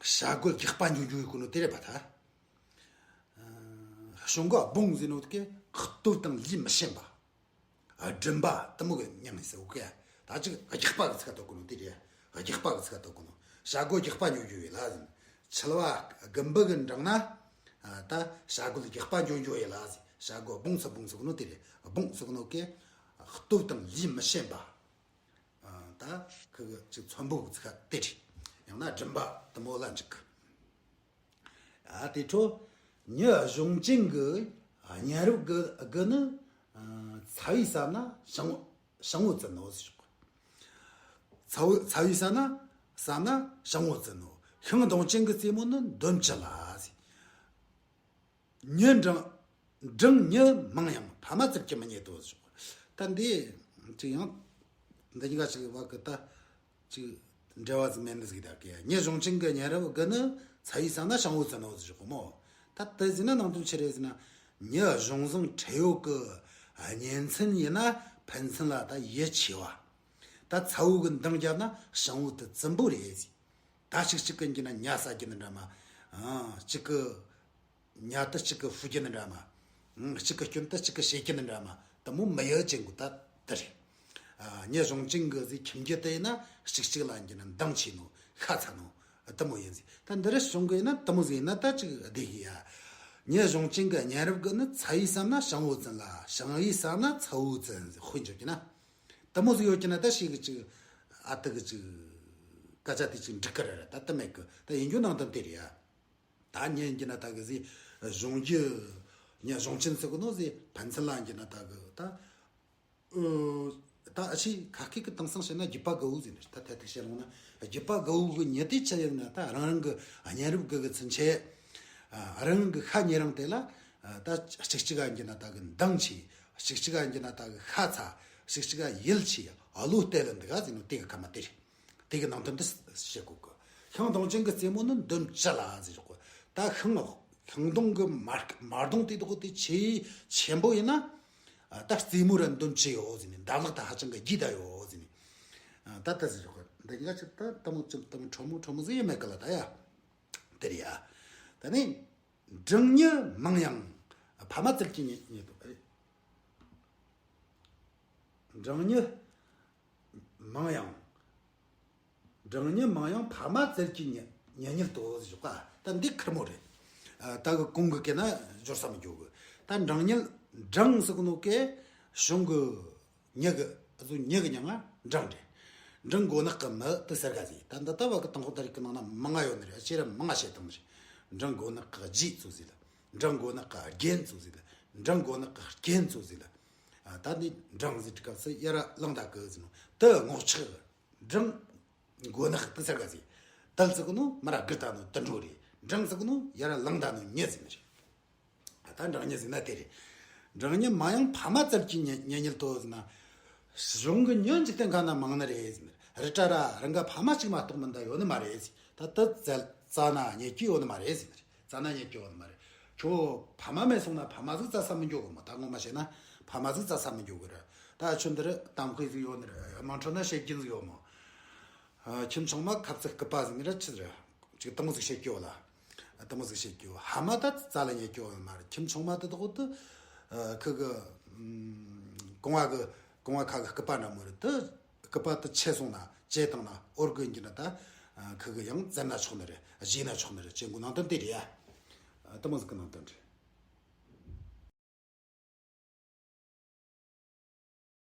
བྱ་རྒོད་རྒྱགས་པ་འཇོ་འཇོ་ཡི་གོ་ནོ་དེ་རེད་པ་ད། ཨ། གཞུང་གི་སྦོངས་ཟེར་ནོ་དེ་གི་སྟོབས་དང་ལུས་མི་ཤེས་པ། སྦྱིན་པ་དེ་མོ་གི་མྱིང་ཟེར་གོ་གི། ད་ཅིག་རྒྱགས་པ་གི་ཚིག་ག་གཏོགས་གོ་ནོ་དེ་རེད། རྒྱགས་པ་གི་ཚིག་ག་གཏོགས་གོ་ནོ། བྱ་རྒོད་རྒྱགས་པ་འཇོ་འཇོ་ཡི་ལ་ཟེར། འཆལ་བ་དགུན་འབུ་གི་འགྲང་ན། ད་བྱ་རྒོད་རྒྱགས་པ་འཇོ་འཇོ་ཡི་ལ་ཟེར། བྱ་རྒོད་སྦོངས་སུ་སྦོངས་ཟེར་གོ་ནོ་དེ་རེད། སྦོངས་ཟེར་གོ་ནོ་གི་སྟོབས་དང་ལུས་མི་ཤེས་པ། ད་ཁི་གི་ཅིག་ཚོན་པོ་གི་ཚིག་ག་དེ་རེད། ཡང་ན་སྦྱིན་པ་དེ་མོ་ལ་འཇུག་གི། ཨ། དེ་འཕྲོ། མྱི་གཞུང་ཅན་གྱི་གཉེན་རབས་ཀྱི་ནི། ཚ་བས་བསམ་ན་བྱང་བྱང་བུ་བཙུན་ནོ་ཟེར་ཞོག་གོ། ཚ་བུ་ཚ་བས་བསམ་ན་བསམ་ན་བྱང་བུ་བཙུན་ནོ། ཤིང་སྡོང་ཅན་གྱི་རྩེ་མོ་ནི་འདོམ་ཅི་ལ་ཟེར། མྱི་འགྲང་འགྲང་མྱི་མང་ཡང་ཕ་མ་བཙལ་གྱིས་མི་རྙེད་དོ་ཟེར་ཞོག་གོ། ད་འདི་ཅིག་ཡང་འདི་གཉིས་ཀ་ཅིག་བ་གི་ད། ཅིག་འབྲེལ་བ་ཟིག་མེད་ནི་ཟིག་ད་གི། མྱི་གཞུང་ཅན་གྱི་གཉེན་རབས་ཀྱི་ནི་ཚ་བས་བསམ་ན་བྱང་བུ་བཙུན་ནོ་ཟེར་གོ་མོ། ད་དེ་ཟེར་ན་ནང་དོན་ཆི་རེད་ཟེར་ན། མྱི་གཞུང་བཟང་བྲན་གཡོག་གི་གཉེན་ཚན་ཡིན་ན་ཕན་ཚུན་ལ་ད་ཡིད་ཆེས་པ། ད་ཚ་བོ་གི་འདང་བརྒྱབ་ན་བྱང་བུ་དེ་བཙུན་པོ་རེད་ཟེར། ད་ཅིག་ཅིག་གི་འགྱོ་ན་ཉ་ཟ་རྒྱུ་ནི་འདྲ་མ། ཨ། ཅིག་གི་ཉ་དེ་གཅིག་གི་ཧྥུ་རྒྱུ་ནི་འདྲ་མ། ཨང་། གཅིག་གི་སྐྱོན་དེ་གཅིག་གི་ཞེ་རྒྱུ་ནི་འདྲ་མ། དེ་མོ་མི་ཡུལ་ཅན་གོ་ད་དེ་རེད། ཨ། མྱི་གཞུང་ཅན་གི་ཟིག་ཁྱིམ་རྒྱུད་དེ་ཡིན་ན་གཅིག་གཅིག་ལ་འགྱོ་ན་འདང་ཆེ་ནོ་ཤ་ཚ་ནོ་དེ་མོ་ཡིན་ཟིག། ད་འདི་རུ་གཞུང་གི་ཡིན་ན་དེ་མོ་ཟིག་ཡིན་ན་ད་ཅིག་བདེ་གི་ཡ། མྱི་གཞུང་ཅན་གི་གཉེན་རབས་ཀྱི་ནི་ཚ་བས་བསམ་ན་བྱང་བུ་བཙུན་ལ། བྱང་བས་བསམ་ན་ཚ་བོ་བཙུན་ཟེར་དཔེ་འཇོག་རྒྱུ་ན། དེ་མོ་ཟིག་ཡོད་རྒྱུ་ན་ད་ཞིག་གི་ཅིག་ཨ་ཏི་གི་ཅིག་སྐད་ཆ་དེ་ཅིག་འགྲིག་གི་རེད་ར། ད་དེ་མེད་གི། ད་ཡིན་རྒྱུ་ནང་དོན་དེ་རེད་ཡ། ད་མྱི་འགྱོ་ན་ད་གི་ཟིག་གཞུང་རྒྱུད། མྱི་གཞུང་ཅན་ཟེར་གོ་ནོ་ཟིག་ཕན་ཚུན་ལ་འགྱོ་ན་ད་གི་ད། ཨོ། ད་ཨ་ཕྱི་ཁ་སྐད་ཀྱི་དེང་སང་བཤད་ན་རྒྱུད་པ་དགུ་བོ་ཟེར་ནི་རེད། ད་ཐད་ཐུག་བཤད་ལོང་ན་རྒྱུད་པ་དགུ་བོ་གི་མྱི་དེ་ཆི་ཡིན་ན་ད་རང་རང་གི་གཉེན་རབས་དགུ་གི་ཚུན་ཆད། ཨ། རང་རང་གི་ཤ་ཉེ་རིང་དེ་ལ། ཨ། ད་གཅིག་གཅིག་ག་འགྱོ་ན་ད་གི་འདང་ཆེ། གཅིག་གཅིག་ག་འགྱོ་ན་ད་གི་ཤ་ཚ། གཅིག་གཅིག་ག་ཡིད་ཆེས། བློ་གཏད་ལ་འདུག་ག་ཟེར་ནོ་དེ་གི་ཁ་མ་དེ་རེད། དེ་གི་ནང་དོན་དེ་བཤད་གོ་གི། ཤིང་སྡོང་ཅན་གྱི་རྩེ་མོ་ནི་འདོམ་ཅི་ལ་ཟེར་གོ། ད་ཤིང་ཤིང་སྡོང་གི་མར་མར་སྡོང་དེ་དག་དེ་ཆེས་ཆེན་པོ་ཡིན་ན། ཨ། ད་རྩེ་མོ་ར་འདོམ་ཅི་ཡོད་ཟེར་ནི། འདབ་ལག་ད་ཧ་ཅང་གི་རྒྱས་ད་ཡོད་ཟེར་ནི། ཨ། ད་ད་ཟེར་གོ། འདི་གཉིས་ཀ་ཅིག་ད་དེ་མོ་ཅིག་དེ་མོ་ཁྲོ་མོ་ཁྲོ་མོ་ཟིག་ཡེ་མེད་གི་ལ་ད་ཡ། དེ་རེད་ཡ། ད་ནི། འགྲང་མྱི་མང་ཡང་ཕ་མ་བཙལ་གྱིས་རྙེད་རྙེད་དོ། ཨེ། འགྲང་མྱི་མང་ཡང་། འགྲང་མྱི་མང་ཡང་ཕ་མ་བཙལ་གྱིས་རྙེད་རྙེད་རྙེད་དོ་ཟེར་ཞོག་ག། ད་འདི་ཁེར་མོ་རེད། ཨ། ད་གི་གོང་གི་སྐད་ན་སྦྱོར་ས་མི་འགྱོ་གི། ད་འགྲང་མྱི། འགྲང་ཟེར་གོ་ནོ་གི་གཞུང་གི། མྱི་གི། ཨ་ཟུ་མྱི་གི་མྱིང་ང་འགྲང་རེད། འགྲང་མགོ་ནག་གི་མི་དེ་ཟེར་ག་ཟིག། ད་འདི་ལྟ་བ་གི་དང་ཁོ་ད་རིག་གི་ནང་ན་མང་ང་ཡོད་ནི་རེད། ཨ་ཅེ་ར་མང་ང་བཤད་བཏང་ནི་རེད། འགྲང་མགོ་ནག་གི་རྗེས་ཚོ་ཟིག་ལ། འགྲང་མགོ་ནག་གི་རྒྱན་ཚོ་ཟིག་ལ། འགྲང་མགོ་ནག་གི་རྒྱན་ཚོ་ཟིག་ལ། ཨ། ད་འདི་འགྲང་ཟེར་དུས་སྐབས་སུ་ཡ་ར་ལང་ད་གི་ཟེར་ནོ་དེ་ངོ་ཆག་གི། འགྲང་མགོ་ནག་དེ་ཟེར་ག་ཟིག། དལ་ཟེར་གོ་ནོ་མ་ར་གི་ད་ནོ་དུད་འགྲོ་རེད། འགྲང་ཟེར་གོ་ནོ་ཡ་ར་ལང་ད་ནོ་མྱི་ཟེར་ནི་རེད། ད་འགྲང་མྱི་ཟེར་ན་དེ་རེད། འགྲང་མྱི་མང་ཡང་ཕ་མ་བཙལ་གྱིས་རྙེད་རྙེད་རྙེད་དོ་ཟེར་ན། གཞུང་གི་མྱི་འཇིག་རྟེན་ཁ་ན་མང་ནི་རེད་ཟེར་ནི་རེད། རི་བཀྲ་ར་རང་ག་ཕ་མ་གཅིག་མ་གཏོགས་མི་འདའ་ཡོད་ནི་མ་རེད་ཟེར། ད་དེ་བཙལ་བཙལ་ན་རྙེད་རྒྱུ་ཡོད་ནི་མ་རེད་ཟེར་ནི་རེད། བཙལ་ན་རྙེད་རྒྱུ་ཡོད་ནི་མ་རེད། ཁྱོད་ཕ་མ་མེད་སོང་ན་ཕ་མ་ཟིག་བཙལ་ས་མི་འགྱོ་གི་མོ། ད་ངོ་མ་བཤད་ན་ཕ་མ་ཟིག་བཙལ་ས་མི་འགྱོ་གི་རེད། ད་ཁྱོད་འདི་རུ་གཏམ་དཔེ་ཟིག་ཡོད་ནི་རེད། དམངས་ཁྲོད་ན་བཤད་རྒྱུན་ཟིག་ཡོད་མོ། ཨ། ཁྱིམ་ཆུང་མ་ཁབ་ཙིག་སྐུད་པ་ཟེར་ནི་ར་ཆི་ཟེར། ཅིག་དེ་མོ་ཟིག་བཤད་རྒྱུ་ལ། དེ་མོ་ཟིག་བཤད་རྒྱུ། ཕ་མ་ད་བཙལ་ལ་རྙེད་རྒྱུ་མ་རེད། ཁྱིམ་ཆུང་མ་དེ་དག་དེ། ཨ། ཁི་གི་ རྐང་བ་གི་རྐང་བ་ཁ་གི་སྐུད་པ་འདྲ་མོ་རེད། དེ་སྐུད་པ་དེ་ཆད་སོང་ན་བཅད་བཏང་ན་འོར་གི་འགྱུར་ན་ད་ཁུ་གི་ཡང་བཙལ་ན་ཆོག་ནི་རེད། བཞེས་ན་ཆོག་ནི་རེད་ཅེས་འགོ་ནང་དོན་དེ་རེད་ཡ། དེ་མོ་ཟིག་གི་ནང་དོན་རེད།